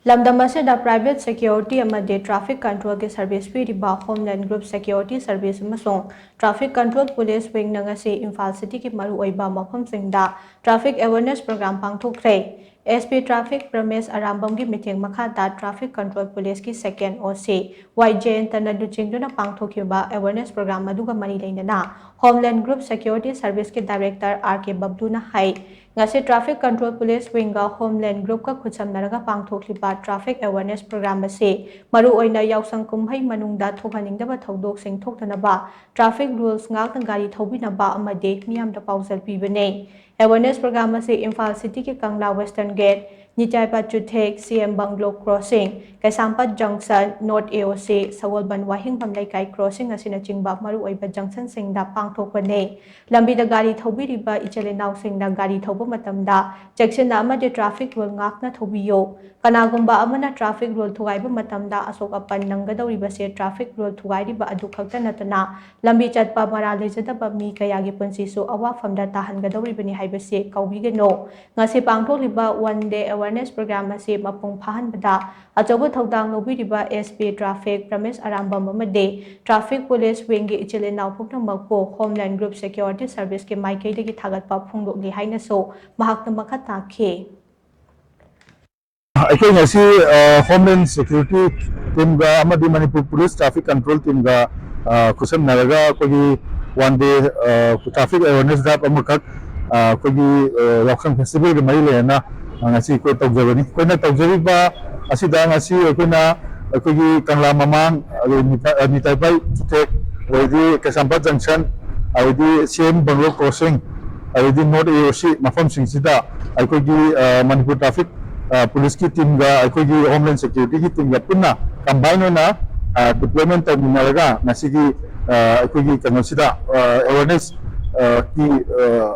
ꯂꯝꯗꯝ ꯑꯁꯤꯗ ꯄ꯭ꯔꯥꯏꯚꯦꯠ ꯁꯦꯀ꯭ꯌꯨꯔꯤꯇꯤ ꯑꯃꯗꯤ ꯇ꯭ꯔꯥꯐꯤꯛ ꯀꯟꯇ꯭ꯔꯣꯜꯒꯤ ꯁꯔꯚꯤꯁ ꯄꯤꯔꯤꯕ ꯍꯣꯝꯂꯦꯟ ꯒ꯭ꯔꯨꯞ ꯁꯦꯀ꯭ꯌꯨꯔꯤꯇꯤ ꯁꯔꯚꯤꯁ ꯑꯃꯁꯨꯡ ꯇ꯭ꯔꯥꯐꯤꯛ ꯀꯟꯇ꯭ꯔꯣꯜ ꯄꯨꯂꯤꯁ ꯋꯤꯡꯅ ꯉꯁꯤ ꯏꯝꯐꯥꯜ ꯁꯤꯇꯤꯒꯤ ꯃꯔꯨꯑꯣꯏꯕ ꯃꯐꯝꯁꯤꯡꯗ ꯇ꯭ꯔꯥꯐꯤꯛ ꯑꯦꯋꯦꯔꯅꯦꯁ ꯄ꯭ꯔꯣꯒ꯭ꯔꯥꯝ ꯄꯥꯡꯊꯣꯛꯈ꯭ꯔꯦ꯫ ꯑꯦꯁ ꯄꯤ ꯇ꯭ꯔꯥꯐꯤꯛ ꯔꯃꯦꯁ ꯑꯔꯥꯝꯕꯝꯒꯤ ꯃꯤꯠꯌꯦꯡ ꯃꯈꯥꯗ ꯇ꯭ꯔꯥꯐꯤꯛ ꯀꯟꯇ꯭ꯔꯣꯜ ꯄꯨꯂꯤꯁꯀꯤ ꯁꯦꯀꯦꯟ ꯑꯣ ꯁꯤ ꯋꯥꯏ ꯖꯌꯟꯇꯅ ꯂꯨꯆꯤꯡꯗꯨꯅ ꯄꯥꯡꯊꯣꯛꯈꯤꯕ ꯑꯦꯋꯦꯔꯅꯦꯁ ꯄ꯭ꯔꯣꯒ꯭ꯔꯥꯝ ꯑꯗꯨꯒ ꯃꯔꯤ ꯂꯩꯅꯅ ꯍꯣꯝꯂꯦꯟ ꯒ꯭ꯔꯨꯞ ꯁꯦꯀ꯭ꯌꯨꯔꯤꯇꯤ ꯁꯔꯚꯤꯁꯀꯤ ꯗꯥꯏꯔꯦꯛꯇꯔ ꯑꯥꯔ ꯀꯦ ꯕꯕꯂꯨꯅ ꯍꯥꯏ, ꯉꯁꯤ ꯇ꯭ꯔꯥꯐꯤꯛ ꯀꯟꯇ꯭ꯔꯣꯜ ꯄꯨꯂꯤꯁ ꯋꯤꯡꯒ ꯍꯣꯝꯂꯦꯟ ꯒ꯭ꯔꯨꯞꯀ ꯈꯨꯠꯁꯝꯅꯔꯒ ꯄꯥꯡꯊꯣꯛꯂꯤꯕ ꯇ꯭ꯔꯥꯐꯤꯛ ꯑꯦꯋꯦꯔꯅꯦꯁ ꯄ꯭ꯔꯣꯒ꯭ꯔꯥꯝ ꯑꯁꯤ ꯃꯔꯨꯑꯣꯏꯅ ꯌꯥꯎꯁꯪ ꯀꯨꯝꯍꯩ ꯃꯅꯨꯡꯗ ꯊꯣꯛꯍꯟꯅꯤꯡꯗꯕ ꯊꯧꯗꯣꯛꯁꯤꯡ ꯊꯣꯛꯇꯅꯕ, ꯇ꯭ꯔꯥꯐꯤꯛ ꯔꯨꯜꯁ ꯉꯥꯛꯅ ꯒꯥꯔꯤ ꯊꯧꯕꯤꯅꯕ ꯑꯃꯗꯤ ꯃꯤꯌꯥꯝꯗ ꯄꯥꯎꯖꯦꯜ ꯄꯤꯕꯅꯤ꯫ Awareness program ꯑꯁꯤ ꯏꯝꯐꯥꯜ ꯁꯤꯇꯤꯒꯤ ꯀꯪꯂꯥ ꯋꯦꯁꯇꯔꯟ ꯒꯦꯠ, ꯅꯤꯇꯥꯏꯄꯥꯠ ꯆꯨꯊꯦꯛ, ꯁꯤ ꯑꯦꯝ ꯕꯪꯒ꯭ꯂꯣ ꯀ꯭ꯔꯣꯁꯤꯡ, ꯀꯩꯁꯥꯝꯄꯥꯠ ꯖꯪꯁꯟ, ꯅꯣꯔꯠ ꯑꯦ ꯑꯣ ꯁꯤ, ꯁꯒꯣꯜꯕꯟ ꯋꯥꯍꯦꯡꯕꯝ ꯂꯩꯀꯥꯏ ꯀ꯭ꯔꯣꯁꯤꯡ ꯑꯁꯤꯅꯆꯤꯡꯕ ꯃꯔꯨꯑꯣꯏꯕ ꯖꯪꯁꯟꯁꯤꯡꯗ ꯄꯥꯡꯊꯣꯛꯄꯅꯤ꯫ ꯂꯝꯕꯤꯗ ꯒꯥꯔꯤ ꯊꯧꯕꯤꯔꯤꯕ ꯏꯆꯤꯜ ꯏꯅꯥꯎꯁꯤꯡꯅ ꯒꯥꯔꯤ ꯊꯧꯕ ꯃꯇꯝꯗ ꯆꯦꯛꯁꯤꯟꯅ ꯑꯃꯗꯤ ꯇ꯭ꯔꯥꯐꯤꯛ ꯔꯨꯜ ꯉꯥꯛꯅ ꯊꯧꯕꯤꯌꯨ꯫ ꯀꯅꯥꯒꯨꯝꯕ ꯑꯃꯅ ꯇ꯭ꯔꯥꯐꯤꯛ ꯔꯨꯜ ꯊꯨꯒꯥꯏꯕ ꯃꯇꯝꯗ ꯑꯁꯣꯛ ꯑꯄꯟ ꯅꯪꯒꯗꯧꯔꯤꯕꯁꯦ ꯇ꯭ꯔꯥꯐꯤꯛ ꯔꯨꯜ ꯊꯨꯒꯥꯏꯔꯤꯕ ꯑꯗꯨ ꯈꯛꯇ ꯅꯠꯇꯅ ꯂꯝꯕꯤ ꯆꯠꯄ ꯃꯔꯥꯜ ꯂꯩꯖꯗꯕ ꯃꯤ ꯀꯌꯥꯒꯤ ꯄꯨꯟꯁꯤꯁꯨ ꯑꯋꯥꯐꯝꯗ ꯇꯥꯍꯟꯒꯗꯧꯔꯤꯕꯅꯤ ꯍꯥꯏꯕꯁꯤ ꯀꯥꯎꯕꯤꯒꯅꯨ꯫ ꯉꯁꯤ ꯄꯥꯡꯊꯣꯛꯂꯤꯕ One Day Awareness Program ꯑꯁꯤ ꯃꯄꯨꯡ ꯐꯥꯍꯟꯕꯗ ꯑꯆꯧꯕ ꯊꯧꯗꯥꯡ ꯂꯧꯕꯤꯔꯤꯕ ꯑꯦꯁ ꯄꯤ ꯇ꯭ꯔꯥꯐꯤꯛ ꯔꯃꯦꯁ ꯑꯔꯥꯝꯕꯝ ꯑꯃꯗꯤ ꯇ꯭ꯔꯥꯐꯤꯛ ꯄꯨꯂꯤꯁ ꯋꯤꯡꯒꯤ ꯏꯆꯤꯜ ꯏꯅꯥꯎ ꯄꯨꯝꯅꯃꯛꯄꯨ ꯍꯣꯝꯂꯦꯟ ꯒ꯭ꯔꯨꯞ ꯁꯦꯀ꯭ꯌꯨꯔꯤꯇꯤ ꯁꯔꯚꯤꯁꯀꯤ ꯃꯥꯏꯀꯩꯗꯒꯤ ꯊꯥꯒꯠꯄ ꯐꯣꯡꯗꯣꯛꯂꯤ ꯍꯥꯏꯅꯁꯨ ꯃꯍꯥꯛꯅ ꯃꯈꯥ ꯇꯥꯈꯤ꯫ ꯑꯩꯈꯣꯏ ꯉꯁꯤ, ꯑ, ꯍꯣꯝꯂꯦꯟ ꯁꯦꯀ꯭ꯌꯨꯔꯤꯇꯤ ꯇꯤꯝꯒ ꯑꯃꯗꯤ ꯃꯅꯤꯄꯨꯔ ꯄꯨꯂꯤꯁ ꯇ꯭ꯔꯥꯐꯤꯛ ꯀꯟꯇ꯭ꯔꯣꯜ ꯇꯤꯝꯒ, ꯑ, ꯈꯨꯠꯁꯝꯅꯔꯒ ꯑꯩꯈꯣꯏꯒꯤ ꯋꯥꯟ ꯗꯦ, ꯑ, ꯇ꯭ꯔꯥꯐꯤꯛ ꯑꯦꯋꯦꯔꯅꯦꯁ ꯗ꯭ꯔꯥꯏꯚ ꯑꯃꯈꯛ, ꯑ, ꯑꯩꯈꯣꯏꯒꯤ, ꯑ, ꯌꯥꯎꯁꯪ ꯐꯦꯁꯇꯤꯚꯦꯜꯒ ꯃꯔꯤ ꯂꯩꯅꯅ, ꯑ, ꯉꯁꯤ ꯑꯩꯈꯣꯏ ꯇꯧꯖꯕꯅꯤ꯫ ꯑꯩꯈꯣꯏꯅ ꯇꯧꯖꯔꯤꯕ ꯑꯁꯤꯗ ꯉꯁꯤ ꯑꯩꯈꯣꯏꯅ ꯑꯩꯈꯣꯏꯒꯤ ꯀꯪꯂꯥ ꯃꯃꯥꯡ, ꯑꯗꯩ ꯅꯤꯇꯥ-, ꯑ, ꯅꯤꯇꯥꯏꯄꯥꯏ ꯆꯨꯊꯦꯛ, ꯑꯗꯩꯗꯤ ꯀꯩꯁꯥꯝꯄꯥꯠ ꯖꯪꯁꯟ, ꯑꯗꯩꯗꯤ ꯁꯤ ꯑꯦꯝ ꯕꯪꯒ꯭ꯂꯣ ꯀ꯭ꯔꯣꯁꯤꯡ, ꯑꯗꯩꯗꯤ ꯅꯣꯔꯠ ꯑꯦ ꯑꯣ ꯁꯤ ꯃꯐꯝꯁꯤꯡꯁꯤꯗ ꯑꯩꯈꯣꯏꯒꯤ, ꯑ, ꯃꯅꯤꯄꯨꯔ ꯇ꯭ꯔꯥꯐꯤꯛ, ꯑ, ꯄꯨꯂꯤꯁꯀꯤ ꯇꯤꯝꯒ ꯑꯩꯈꯣꯏꯒꯤ ꯍꯣꯝꯂꯦꯟ ꯁꯦꯀ꯭ꯌꯨꯔꯤꯇꯤꯒꯤ ꯇꯤꯝꯒ ꯄꯨꯟꯅ ꯀꯝꯕꯥꯏꯟ ꯑꯣꯏꯅ, ꯑ, ꯗꯤꯄ꯭ꯂꯣꯏꯃꯦꯟ ꯇꯧꯃꯤꯟꯅꯔꯒ ꯉꯁꯤꯒꯤ, ꯑ, ꯑꯩꯈꯣꯏꯒꯤ ꯀꯩꯅꯣꯁꯤꯗ, ꯑ, ꯑꯦꯋꯦꯔꯅꯦꯁ, ꯑ, ꯀꯤ, ꯑ,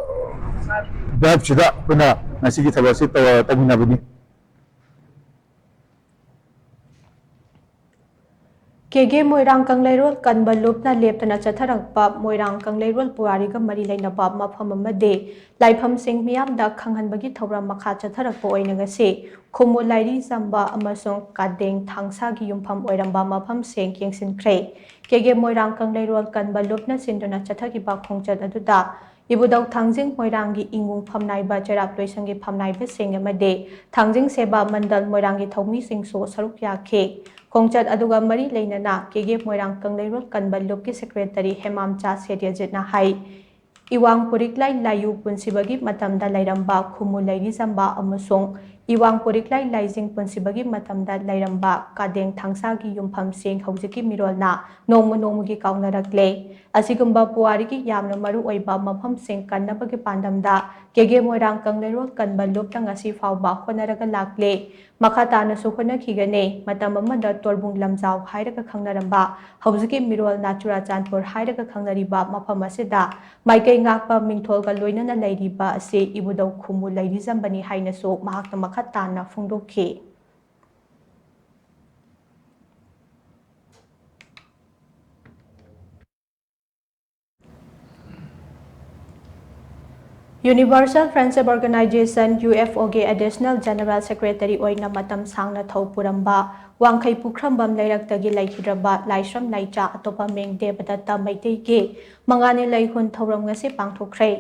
ꯗ꯭ꯔꯥꯏꯚꯁꯤꯗ ꯑꯩꯈꯣꯏꯅ ꯉꯁꯤꯒꯤ ꯊꯕꯛꯁꯤ ꯇꯧ-, ꯇꯧꯃꯤꯟꯅꯕꯅꯤ꯫ ꯀꯦꯒꯦ ꯃꯣꯏꯔꯥꯡ ꯀꯪꯂꯩꯔꯣꯜ ꯀꯟꯕ ꯂꯨꯞꯅ ꯂꯦꯞꯇꯅ ꯆꯠꯊꯔꯛꯄ ꯃꯣꯏꯔꯥꯡ ꯀꯪꯂꯩꯔꯣꯜ ꯄꯨꯋꯥꯔꯤꯒ ꯃꯔꯤ ꯂꯩꯅꯕ ꯃꯐꯝ ꯑꯃꯗꯤ ꯂꯥꯏꯐꯝꯁꯤꯡ ꯃꯤꯌꯥꯝꯗ ꯈꯪꯍꯟꯕꯒꯤ ꯊꯧꯔꯝ ꯃꯈꯥ ꯆꯠꯊꯔꯛꯄ ꯑꯣꯏꯅ ꯉꯁꯤ ꯈꯨꯃꯨ ꯂꯥꯏꯔꯤ ꯆꯝꯕ ꯑꯃꯁꯨꯡ ꯀꯥꯗꯦꯡ ꯊꯥꯡꯁꯥꯒꯤ ꯌꯨꯝꯐꯝ ꯑꯣꯏꯔꯝꯕ ꯃꯐꯝꯁꯤꯡ ꯌꯦꯡꯁꯤꯟꯈ꯭ꯔꯦ꯫ ꯀꯦꯒꯦ ꯃꯣꯏꯔꯥꯡ ꯀꯪꯂꯩꯔꯣꯜ ꯀꯟꯕ ꯂꯨꯞꯅ ꯁꯤꯟꯗꯨꯅ ꯆꯠꯊꯈꯤꯕ ꯈꯣꯡꯆꯠ ꯑꯗꯨꯗ ꯏꯕꯨꯙꯧ ꯊꯥꯡꯖꯤꯡ ꯃꯣꯏꯔꯥꯡꯒꯤ ꯏꯉꯨꯡ ꯐꯝꯅꯥꯏꯕ ꯆꯩꯔꯥꯛ ꯂꯣꯏꯁꯪꯒꯤ ꯐꯝꯅꯥꯏꯕꯁꯤꯡ ꯑꯃꯗꯤ ꯊꯥꯡꯖꯤꯡ ꯁꯦꯕꯥ ꯃꯟꯗꯜ ꯃꯣꯏꯔꯥꯡꯒꯤ ꯊꯧꯃꯤꯁꯤꯡꯁꯨ ꯁꯔꯨꯛ ꯌꯥꯈꯤ꯫ ꯈꯣꯡꯆꯠ ꯑꯗꯨꯒ ꯃꯔꯤ ꯂꯩꯅꯅ ꯀꯦꯒꯦ ꯃꯣꯏꯔꯥꯡ ꯀꯪꯂꯩꯔꯣꯜ ꯀꯟꯕ ꯂꯨꯞꯀꯤ ꯁꯦꯀ꯭ꯔꯦꯇꯔꯤ ꯍꯦꯃꯥꯝꯆꯥ ꯁꯦꯇ꯭ꯌꯖꯤꯠꯅ ꯍꯥꯏ, ꯏꯋꯥꯡ ꯄꯨꯔꯤꯛꯂꯥꯏ ꯂꯥꯏꯌꯨ ꯄꯨꯟꯁꯤꯕꯒꯤ ꯃꯇꯝꯗ ꯂꯩꯔꯝꯕ ꯈꯨꯃꯨ ꯂꯩꯔꯤꯖꯝꯕ ꯑꯃꯁꯨꯡ ꯏꯋꯥꯡ ꯄꯨꯔꯤꯛꯂꯥꯏ ꯂꯥꯏꯖꯤꯡ ꯄꯨꯟꯁꯤꯕꯒꯤ ꯃꯇꯝꯗ ꯂꯩꯔꯝꯕ ꯀꯥꯗꯦꯡ ꯊꯥꯡꯁꯥꯒꯤ ꯌꯨꯝꯐꯝꯁꯤꯡ ꯍꯧꯖꯤꯛꯀꯤ ꯃꯤꯔꯣꯜꯅ ꯅꯣꯡꯃ ꯅꯣꯡꯃꯒꯤ ꯀꯥꯎꯅꯔꯛꯂꯦ꯫ ꯑꯁꯤꯒꯨꯝꯕ ꯄꯨꯋꯥꯔꯤꯒꯤ ꯌꯥꯝꯅ ꯃꯔꯨ ꯑꯣꯏꯕ ꯃꯐꯝꯁꯤꯡ ꯀꯟꯅꯕꯒꯤ ꯄꯥꯟꯗꯝꯗ ꯀꯦꯒꯦ ꯃꯣꯏꯔꯥꯡ ꯀꯪꯂꯩꯔꯣꯜ ꯀꯟꯕ ꯂꯨꯞꯇ ꯉꯁꯤ ꯐꯥꯎꯕ ꯍꯣꯠꯅꯔꯒ ꯂꯥꯛꯂꯦ꯫ ꯃꯈꯥ ꯇꯥꯅꯁꯨ ꯍꯣꯠꯅꯈꯤꯒꯅꯤ꯫ ꯃꯇꯝ ꯑꯃꯗ ꯇꯣꯔꯕꯨꯡ ꯂꯝꯖꯥꯎ ꯍꯥꯏꯔꯒ ꯈꯪꯅꯔꯝꯕ, ꯍꯧꯖꯤꯛꯀꯤ ꯃꯤꯔꯣꯜꯅ ꯆꯨꯔꯥꯆꯥꯟꯄꯨꯔ ꯍꯥꯏꯔꯒ ꯈꯪꯅꯔꯤꯕ ꯃꯐꯝ ꯑꯁꯤꯗ ꯃꯥꯏꯀꯩ ꯉꯥꯛꯄ ꯃꯤꯡꯊꯣꯜꯒ ꯂꯣꯏꯅꯅ ꯂꯩꯔꯤꯕ ꯑꯁꯤ ꯏꯕꯨꯙꯧ ꯈꯨꯃꯨ ꯂꯩꯔꯤꯖꯝꯕꯅꯤ ꯍꯥꯏꯅꯁꯨ ꯃꯍꯥꯛꯅ ꯃꯈꯥ ꯇꯥꯅ ꯐꯣꯡꯗꯣꯛꯈꯤ꯫ Universal Friendship Organization, UFOꯒꯤ Additional General Secretary ꯑꯣꯏꯅ ꯃꯇꯝ ꯁꯥꯡꯅ ꯊꯧ ꯄꯨꯔꯝꯕ ꯋꯥꯡꯈꯩ ꯄꯨꯈ꯭ꯔꯝꯕꯝ ꯂꯩꯔꯛꯇꯒꯤ ꯂꯩꯈꯤꯗ꯭ꯔꯕ ꯂꯥꯏꯁ꯭ꯔꯝ ꯂꯥꯏꯆꯥ ꯑꯇꯣꯞꯄ ꯃꯤꯡ ꯗꯦꯕꯗꯠꯇ ꯃꯩꯇꯩꯒꯤ ꯃꯉꯥꯅꯤ ꯂꯩꯍꯨꯟ ꯊꯧꯔꯝ ꯉꯁꯤ ꯄꯥꯡꯊꯣꯛꯈ꯭ꯔꯦ꯫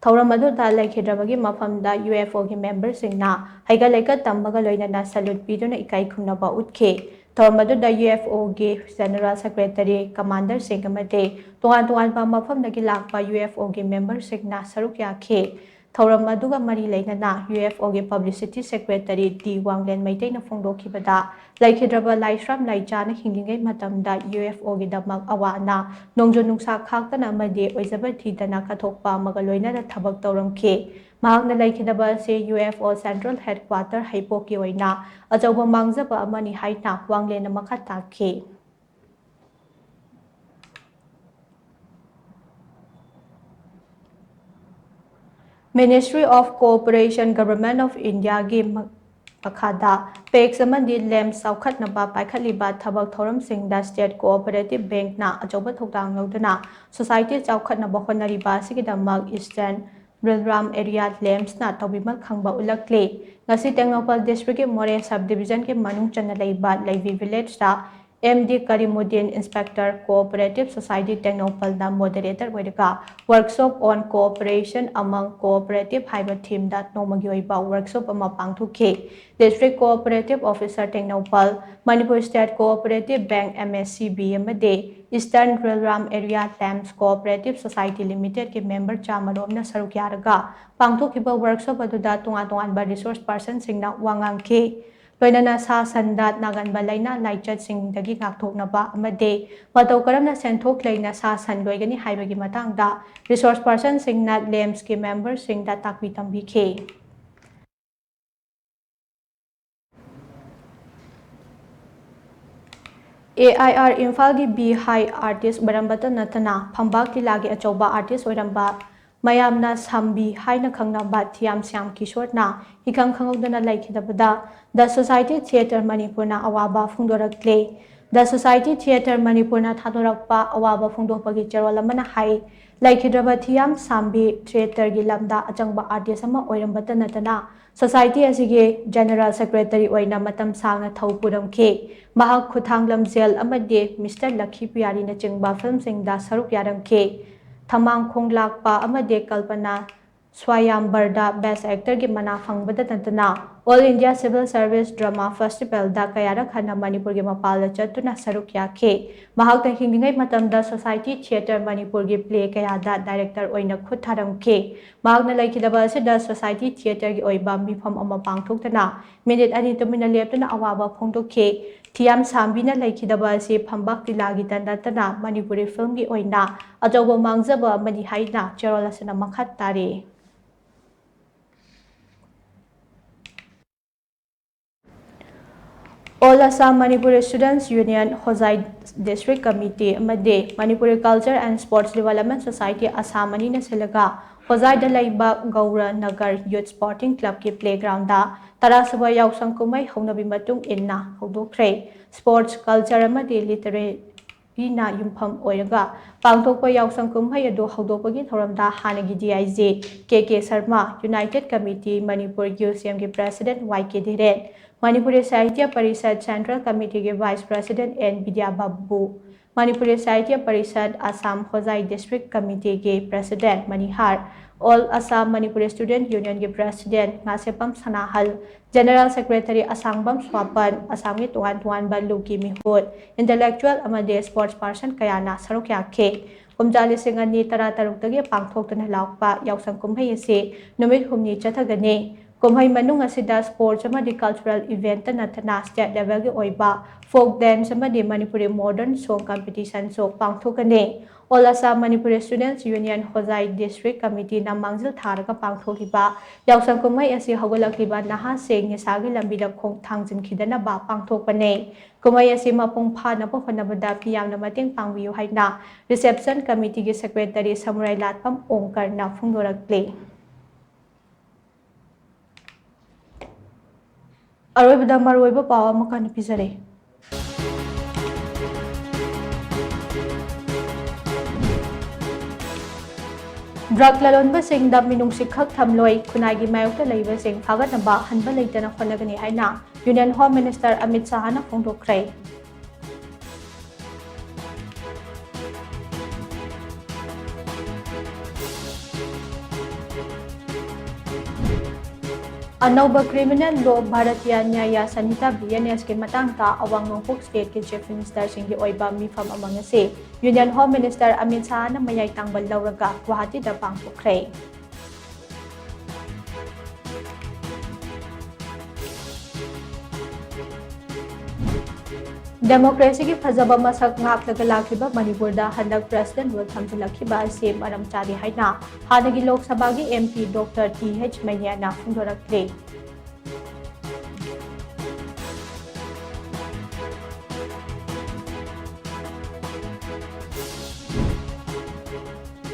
ꯊꯧꯔꯝ ꯑꯗꯨꯗ ꯂꯩꯈꯤꯗ꯭ꯔꯕꯒꯤ ꯃꯐꯝꯗ UFOꯒꯤ memberꯁꯤꯡꯅ ꯍꯩꯒꯠ ꯂꯩꯒꯠ ꯇꯝꯕꯒ ꯂꯣꯏꯅꯅ salute ꯄꯤꯗꯨꯅ ꯏꯀꯥꯏ ꯈꯨꯝꯅꯕ ꯎꯠꯈꯤ꯫ ꯊꯧꯔꯝ ꯑꯗꯨꯗ UFOꯒꯤ General Secretary, commanderꯁꯤꯡ ꯑꯃꯗꯤ ꯇꯣꯉꯥꯟ ꯇꯣꯉꯥꯟꯕ ꯃꯐꯝꯗꯒꯤ ꯂꯥꯛꯄ UFOꯒꯤ memberꯁꯤꯡꯅ ꯁꯔꯨꯛ ꯌꯥꯈꯤ꯫ ꯊꯧꯔꯝ ꯑꯗꯨꯒ ꯃꯔꯤ ꯂꯩꯅꯅ UFOꯒꯤ Publicity Secretary ꯗꯤ ꯋꯥꯡꯂꯦꯟ ꯃꯩꯇꯩꯅ ꯐꯣꯡꯗꯣꯛꯈꯤꯕꯗ, ꯂꯩꯈꯤꯗ꯭ꯔꯕ ꯂꯥꯏꯁ꯭ꯔꯝ ꯂꯥꯏꯆꯥꯅ ꯍꯤꯡꯂꯤꯉꯩ ꯃꯇꯝꯗ UFOꯒꯤꯗꯃꯛ ꯑꯋꯥ ꯑꯅꯥ, ꯅꯣꯡꯖꯨ ꯅꯨꯡꯁꯥ ꯈꯥꯛꯇꯅ ꯑꯃꯗꯤ ꯑꯣꯏꯖꯕ ꯊꯤꯗꯅ ꯀꯠꯊꯣꯛꯄ ꯑꯃꯒ ꯂꯣꯏꯅꯅ ꯊꯕꯛ ꯇꯧꯔꯝꯈꯤ꯫ ꯃꯍꯥꯛꯅ ꯂꯩꯈꯤꯗꯕ ꯑꯁꯤ UFO Central Headquarter ꯍꯩꯄꯣꯛꯀꯤ ꯑꯣꯏꯅ ꯑꯆꯧꯕ ꯃꯥꯡꯖꯕ ꯑꯃꯅꯤ ꯍꯥꯏꯅ ꯋꯥꯡꯂꯦꯟꯅ ꯃꯈꯥ ꯇꯥꯈꯤ꯫ Ministry of Cooperation, Government of Indiaꯒꯤ ꯃ-, ꯃꯈꯥꯗ PACS ꯑꯃꯗꯤ LAMPS ꯆꯥꯎꯈꯠꯅꯕ ꯄꯥꯏꯈꯠꯂꯤꯕ ꯊꯕꯛ ꯊꯧꯔꯝꯁꯤꯡꯗ State Cooperative Bankꯅ ꯑꯆꯧꯕ ꯊꯧꯗꯥꯡ ꯂꯧꯗꯨꯅ society ꯆꯥꯎꯈꯠꯅꯕ ꯍꯣꯠꯅꯔꯤꯕ ꯑꯁꯤꯒꯤꯗꯃꯛ Eastern Brilram Area LAMPSꯅ ꯇꯧꯕꯤꯃꯜ ꯈꯪꯕ ꯎꯠꯂꯛꯂꯤ꯫ ꯉꯁꯤ ꯇꯦꯡꯅꯧꯄꯜ districtꯀꯤ ꯃꯣꯔꯦ sub divisionꯒꯤ ꯃꯅꯨꯡ ꯆꯟꯅ ꯂꯩꯕ ꯂꯩꯕꯤ villageꯇ M D Karimuddin, Inspector, Cooperative Society, ꯇꯦꯡꯅꯧꯄꯜꯅ moderator ꯑꯣꯏꯔꯒ Workshop on Cooperation Among Cooperative ꯍꯥꯏꯕ themeꯗ ꯅꯣꯡꯃꯒꯤ ꯑꯣꯏꯕ workshop ꯑꯃ ꯄꯥꯡꯊꯣꯛꯈꯤ꯫ District Cooperative Officer, Tengnoupal, Manipur State Cooperative Bank, M S C B, ꯑꯃꯗꯤ Eastern Ralram Area Lamps Cooperative Society Limitedꯀꯤ member ꯆꯥꯃꯔꯣꯝꯅ ꯁꯔꯨꯛ ꯌꯥꯔꯒ ꯄꯥꯡꯊꯣꯛꯈꯤꯕ workshop ꯑꯗꯨꯗ ꯇꯣꯉꯥꯟ ꯇꯣꯉꯥꯟꯕ resource personꯁꯤꯡꯅ ꯋꯥ ꯉꯥꯡꯈꯤ꯫ ꯂꯣꯏꯅꯅ ꯁꯥ ꯁꯟꯗ ꯅꯥꯒꯟꯕ ꯂꯥꯏꯅꯥ ꯂꯥꯏꯆꯠꯁꯤꯡꯗꯒꯤ ꯉꯥꯛꯊꯣꯛꯅꯕ ꯑꯃꯗꯤ ꯃꯇꯧ ꯀꯔꯝꯅ ꯁꯦꯟꯊꯣꯛ ꯂꯩꯅ ꯁꯥ ꯁꯟ ꯂꯣꯏꯒꯅꯤ ꯍꯥꯏꯕꯒꯤ ꯃꯇꯥꯡꯗ resource personꯁꯤꯡꯅ ꯂꯦꯝꯁꯀꯤ memberꯁꯤꯡꯗ ꯇꯥꯛꯄꯤ ꯇꯝꯕꯤꯈꯤ꯫ ꯑꯦ ꯑꯥꯏ ꯑꯥꯔ ꯏꯝꯐꯥꯜꯒꯤ ꯕꯤ ꯍꯥꯏ artist ꯑꯣꯏꯔꯝꯕꯇ ꯅꯠꯇꯅ ꯐꯝꯕꯥꯛ ꯂꯤꯂꯥꯒꯤ ꯑꯆꯧꯕ artist ꯑꯣꯏꯔꯝꯕ ꯃꯌꯥꯝꯅ ꯁꯥꯝꯕꯤ ꯍꯥꯏꯅ ꯈꯪꯅꯕ ꯊꯤꯌꯥꯝ ꯁ꯭ꯌꯥꯝ ꯀꯤꯁꯣꯔꯅ ꯏꯈꯪ ꯈꯪꯍꯧꯗꯅ ꯂꯩꯈꯤꯗꯕꯗ The Society Theatre ꯃꯅꯤꯄꯨꯔꯅ ꯑꯋꯥꯕ ꯐꯣꯡꯗꯣꯔꯛꯂꯦ꯫ The Society Theatre ꯃꯅꯤꯄꯨꯔꯅ ꯊꯥꯗꯣꯔꯛꯄ ꯑꯋꯥꯕ ꯐꯣꯡꯗꯣꯛꯄꯒꯤ ꯆꯦꯔꯣꯜ ꯑꯃꯅ ꯍꯥꯏ, ꯂꯩꯈꯤꯗ꯭ꯔꯕ ꯊꯤꯌꯥꯝ ꯁꯥꯝꯕꯤ theatreꯒꯤ ꯂꯝꯗ ꯑꯆꯪꯕ artist ꯑꯃ ꯑꯣꯏꯔꯝꯕꯇ ꯅꯠꯇꯅ society ꯑꯁꯤꯒꯤ general secretary ꯑꯣꯏꯅ ꯃꯇꯝ ꯁꯥꯡꯅ ꯊꯧ ꯄꯨꯔꯝꯈꯤ꯫ ꯃꯍꯥꯛ ꯈꯨꯊꯥꯡ ꯂꯝꯖꯦꯜ ꯑꯃꯗꯤ Mister Lucky Pyariꯅꯆꯤꯡꯕ filmꯁꯤꯡꯗ ꯁꯔꯨꯛ ꯌꯥꯔꯝꯈꯤ꯫ ꯊꯃꯥꯡ ꯈꯣꯡꯂꯥꯛꯄ ꯑꯃꯗꯤ ꯀꯜꯄꯅꯥ ꯁ꯭ꯋꯥꯌꯥꯝꯕꯔꯗ best actorꯒꯤ ꯃꯅꯥ ꯐꯪꯕꯗ ꯅꯠꯇꯅ All India Civil Service Drama Festivalꯗ ꯀꯌꯥꯔꯛ ꯍꯟꯅ ꯃꯅꯤꯄꯨꯔꯒꯤ ꯃꯄꯥꯟꯗ ꯆꯠꯇꯨꯅ ꯁꯔꯨꯛ ꯌꯥꯈꯤ꯫ ꯃꯍꯥꯛꯅ ꯍꯤꯡꯂꯤꯉꯩ ꯃꯇꯝꯗ Society Theatre ꯃꯅꯤꯄꯨꯔꯒꯤ play ꯀꯌꯥꯗ director ꯑꯣꯏꯅ ꯈꯨꯠ ꯊꯥꯔꯝꯈꯤ꯫ ꯃꯍꯥꯛꯅ ꯂꯩꯈꯤꯗꯕ ꯑꯁꯤꯗ Society Theatreꯒꯤ ꯑꯣꯏꯕ ꯃꯤꯐꯝ ꯑꯃ ꯄꯥꯡꯊꯣꯛꯇꯨꯅ minute ꯑꯅꯤ ꯇꯨꯃꯤꯟꯅ ꯂꯦꯞꯇꯨꯅ ꯑꯋꯥꯕ ꯐꯣꯡꯗꯣꯛꯈꯤ꯫ ꯊꯤꯌꯥꯝ ꯁꯥꯝꯕꯤꯅ ꯂꯩꯈꯤꯗꯕ ꯑꯁꯤ ꯐꯝꯕꯥꯛ ꯂꯤꯂꯥꯒꯤꯇ ꯅꯠꯇꯅ ꯃꯅꯤꯄꯨꯔꯤ filmꯒꯤ ꯑꯣꯏꯅ ꯑꯆꯧꯕ ꯃꯥꯡꯖꯕ ꯑꯃꯅꯤ ꯍꯥꯏꯅ ꯆꯦꯔꯣꯜ ꯑꯁꯤꯅ ꯃꯈꯥ ꯇꯥꯔꯤ꯫ All Assam Manipuri Students Union, ꯍꯣꯖꯥꯏ District Committee ꯑꯃꯗꯤ Manipuri Culture and Sports Development Society Assam ꯑꯅꯤꯅ ꯁꯤꯜꯂꯒ ꯍꯣꯖꯥꯏꯗ ꯂꯩꯕ ꯒꯧꯔ ꯅꯒꯔ Youth Sporting Clubꯀꯤ playgroundꯗ ꯇꯔꯥꯁꯨꯕ ꯌꯥꯎꯁꯪ ꯀꯨꯝꯍꯩ ꯍꯧꯅꯕꯤ ꯃꯇꯨꯡ ꯏꯟꯅ ꯍꯧꯗꯣꯛꯈ꯭ꯔꯦ꯫ Sports, culture ꯑꯃꯗꯤ literary ꯄꯤꯅ ꯌꯨꯝꯐꯝ ꯑꯣꯏꯔꯒ ꯄꯥꯡꯊꯣꯛꯄ ꯌꯥꯎꯁꯪ ꯀꯨꯝꯍꯩ ꯑꯗꯨ ꯍꯧꯗꯣꯛꯄꯒꯤ ꯊꯧꯔꯝꯗ ꯍꯥꯟꯅꯒꯤ D I G K K Sharma, United Committee Manipur U C M ꯒꯤ President Y K Dhiren, Manipuri Sahitya Parishad Central Committee ꯒꯤ Vice President N Vidya Babu, Manipuri Sahitya Parishad Assam Hojai District Committee ꯒꯤ President Manihar, All Assam Manipuri Student Union ꯒꯤ President Ngasheppam ꯁꯅꯥꯍꯜ, General Secretary ꯑꯁꯥꯡꯕꯝ ꯁ꯭ꯋꯥꯄꯟ, ꯑꯁꯥꯝꯒꯤ ꯇꯣꯉꯥꯟ ꯇꯣꯉꯥꯟꯕ ꯂꯨꯞꯀꯤ ꯃꯤꯍꯨꯠ, intellectual ꯑꯃꯗꯤ sports person ꯀꯌꯥꯅ ꯁꯔꯨꯛ ꯌꯥꯈꯤ꯫ ꯀꯨꯝꯖꯥ ꯂꯤꯁꯤꯡ ꯑꯅꯤ ꯇꯔꯥ ꯇꯔꯨꯛꯇꯒꯤ ꯄꯥꯡꯊꯣꯛꯇꯨꯅ ꯂꯥꯛꯄ ꯌꯥꯎꯁꯪ ꯀꯨꯝꯍꯩ ꯑꯁꯤ ꯅꯨꯃꯤꯠ ꯍꯨꯝꯅꯤ ꯆꯠꯊꯒꯅꯤ꯫ ꯀꯨꯝꯍꯩ ꯃꯅꯨꯡ ꯑꯁꯤꯗ sports ꯑꯃꯗꯤ cultural event ꯅꯠꯇꯅ state level ꯒꯤ ꯑꯣꯏꯕ folk dance ꯑꯃꯗꯤ ꯃꯅꯤꯄꯨꯔꯤ modern song competition ꯁꯨ ꯄꯥꯡꯊꯣꯛꯀꯅꯤ꯫ All Assam Manipuri Students Union ꯍꯣꯖꯥꯏ District Committee ꯅ ꯃꯥꯡꯖꯤꯜ ꯊꯥꯔꯒ ꯄꯥꯡꯊꯣꯛꯂꯤꯕ ꯌꯥꯎꯁꯪ ꯀꯨꯝꯍꯩ ꯑꯁꯤ ꯍꯧꯒꯠꯂꯛꯂꯤꯕ ꯅꯍꯥꯁꯤꯡ ꯅꯤꯁꯥꯒꯤ ꯂꯝꯕꯤꯗ ꯈꯣꯡ ꯊꯥꯡꯖꯤꯟꯈꯤꯗꯅꯕ ꯄꯥꯡꯊꯣꯛꯄꯅꯤ꯫ ꯀꯨꯝꯍꯩ ꯑꯁꯤ ꯃꯄꯨꯡ ꯐꯥꯅꯕ ꯍꯣꯠꯅꯕꯗ ꯃꯤꯌꯥꯝꯅ ꯃꯇꯦꯡ ꯄꯥꯡꯕꯤꯌꯨ ꯍꯥꯏꯅ Reception Committee ꯒꯤ Secretary ꯁꯃꯨꯔꯥꯏ ꯂꯥꯠꯄꯝ ꯑꯣꯡꯀꯔꯅ ꯐꯣꯡꯗꯣꯔꯛꯂꯤ꯫ ꯑꯔꯣꯏꯕꯗ ꯃꯔꯨꯑꯣꯏꯕ ꯄꯥꯎ ꯑꯃꯨꯛ ꯍꯟꯅ ꯄꯤꯖꯔꯤ꯫ Drug ꯂꯂꯣꯟꯕꯁꯤꯡꯗ ꯃꯤꯅꯨꯡꯁꯤ ꯈꯛ ꯊꯝꯂꯣꯏ, ꯈꯨꯟꯅꯥꯏꯒꯤ ꯃꯥꯌꯣꯛꯇ ꯂꯩꯕꯁꯤꯡ ꯐꯥꯒꯠꯅꯕ ꯍꯟꯕ ꯂꯩꯇꯅ ꯍꯣꯠꯅꯒꯅꯤ ꯍꯥꯏꯅ Union Home Minister ꯑꯃꯤꯠ ꯁꯥꯍꯅ ꯐꯣꯡꯗꯣꯛꯈ꯭ꯔꯦ꯫ ꯑꯅꯧꯕ criminal law Bharatiya Nyaya ꯁꯟꯍꯤꯇꯥ, B N S ꯀꯤ ꯃꯇꯥꯡꯗ ꯑꯋꯥꯡ ꯅꯣꯡꯄꯣꯛ state ꯀꯤ Chief Minister ꯁꯤꯡꯒꯤ ꯑꯣꯏꯕ ꯃꯤꯐꯝ ꯑꯃ ꯉꯁꯤ Union Home Minister ꯑꯃꯤꯠ ꯁꯥꯍꯅ ꯃꯌꯥꯏ ꯇꯥꯡꯕ ꯂꯧꯔꯒ ꯒꯨꯋꯥꯍꯥꯇꯤꯗ ꯄꯥꯡꯊꯣꯛꯈ꯭ꯔꯦ꯫ Democracy ꯒꯤ ꯐꯖꯕ ꯃꯁꯛ ꯉꯥꯛꯂꯒ ꯂꯥꯛꯂꯤꯕ ꯃꯅꯤꯄꯨꯔꯗ ꯍꯟꯗꯛ President rule ꯊꯝꯖꯤꯜꯂꯛꯈꯤꯕ ꯑꯁꯤ ꯃꯔꯝ ꯆꯥꯗꯦ ꯍꯥꯏꯅ ꯍꯥꯟꯅꯒꯤ ꯂꯣꯛ ꯁꯚꯥꯒꯤ M P Doctor T H ꯃꯩꯅꯤꯌꯥꯅ ꯐꯣꯡꯗꯣꯔꯛꯂꯤ꯫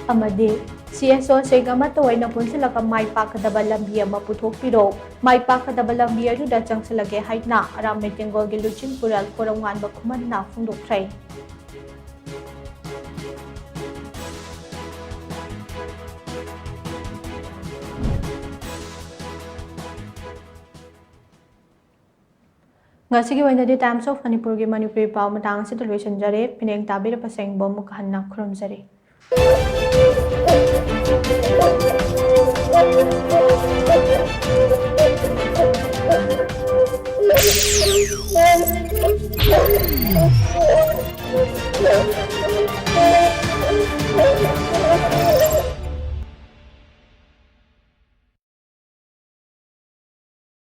ꯑꯃꯗꯤ C S O ꯁꯤꯡ ꯑꯃꯠꯇ ꯑꯣꯏꯅ ꯄꯨꯟꯁꯤꯜꯂꯒ ꯃꯥꯏ ꯄꯥꯛꯀꯗꯕ ꯂꯝꯕꯤ ꯑꯃ ꯄꯨꯊꯣꯛꯄꯤꯔꯣ꯫ ꯃꯥꯏ ꯄꯥꯛꯀꯗꯕ ꯂꯝꯕꯤ ꯑꯗꯨꯗ ꯆꯪꯁꯤꯜꯂꯒꯦ ꯍꯥꯏꯅ ꯑꯔꯥꯝꯃꯩ ꯇꯦꯡꯒꯣꯜꯒꯤ ꯂꯨꯆꯤꯡꯄꯨꯔꯦꯜ ꯀꯣꯔꯧꯉꯥꯟꯕ ꯈꯨꯃꯟꯅ ꯐꯣꯡꯗꯣꯛꯈ꯭ꯔꯦ꯫ ꯉꯁꯤꯒꯤ ꯑꯣꯏꯅꯗꯤ Times of ꯃꯅꯤꯄꯨꯔꯒꯤ ꯃꯅꯤꯄꯨꯔꯤ ꯄꯥꯎ ꯃꯇꯥꯡ ꯑꯁꯤꯗ ꯂꯣꯏꯁꯤꯟꯖꯔꯦ꯫ ꯄꯤꯅꯦꯡ ꯇꯥꯕꯤꯔꯕꯁꯤꯡꯕꯨ ꯑꯃꯨꯛ ꯍꯟꯅ ꯈꯨꯔꯨꯝꯖꯔꯤ꯫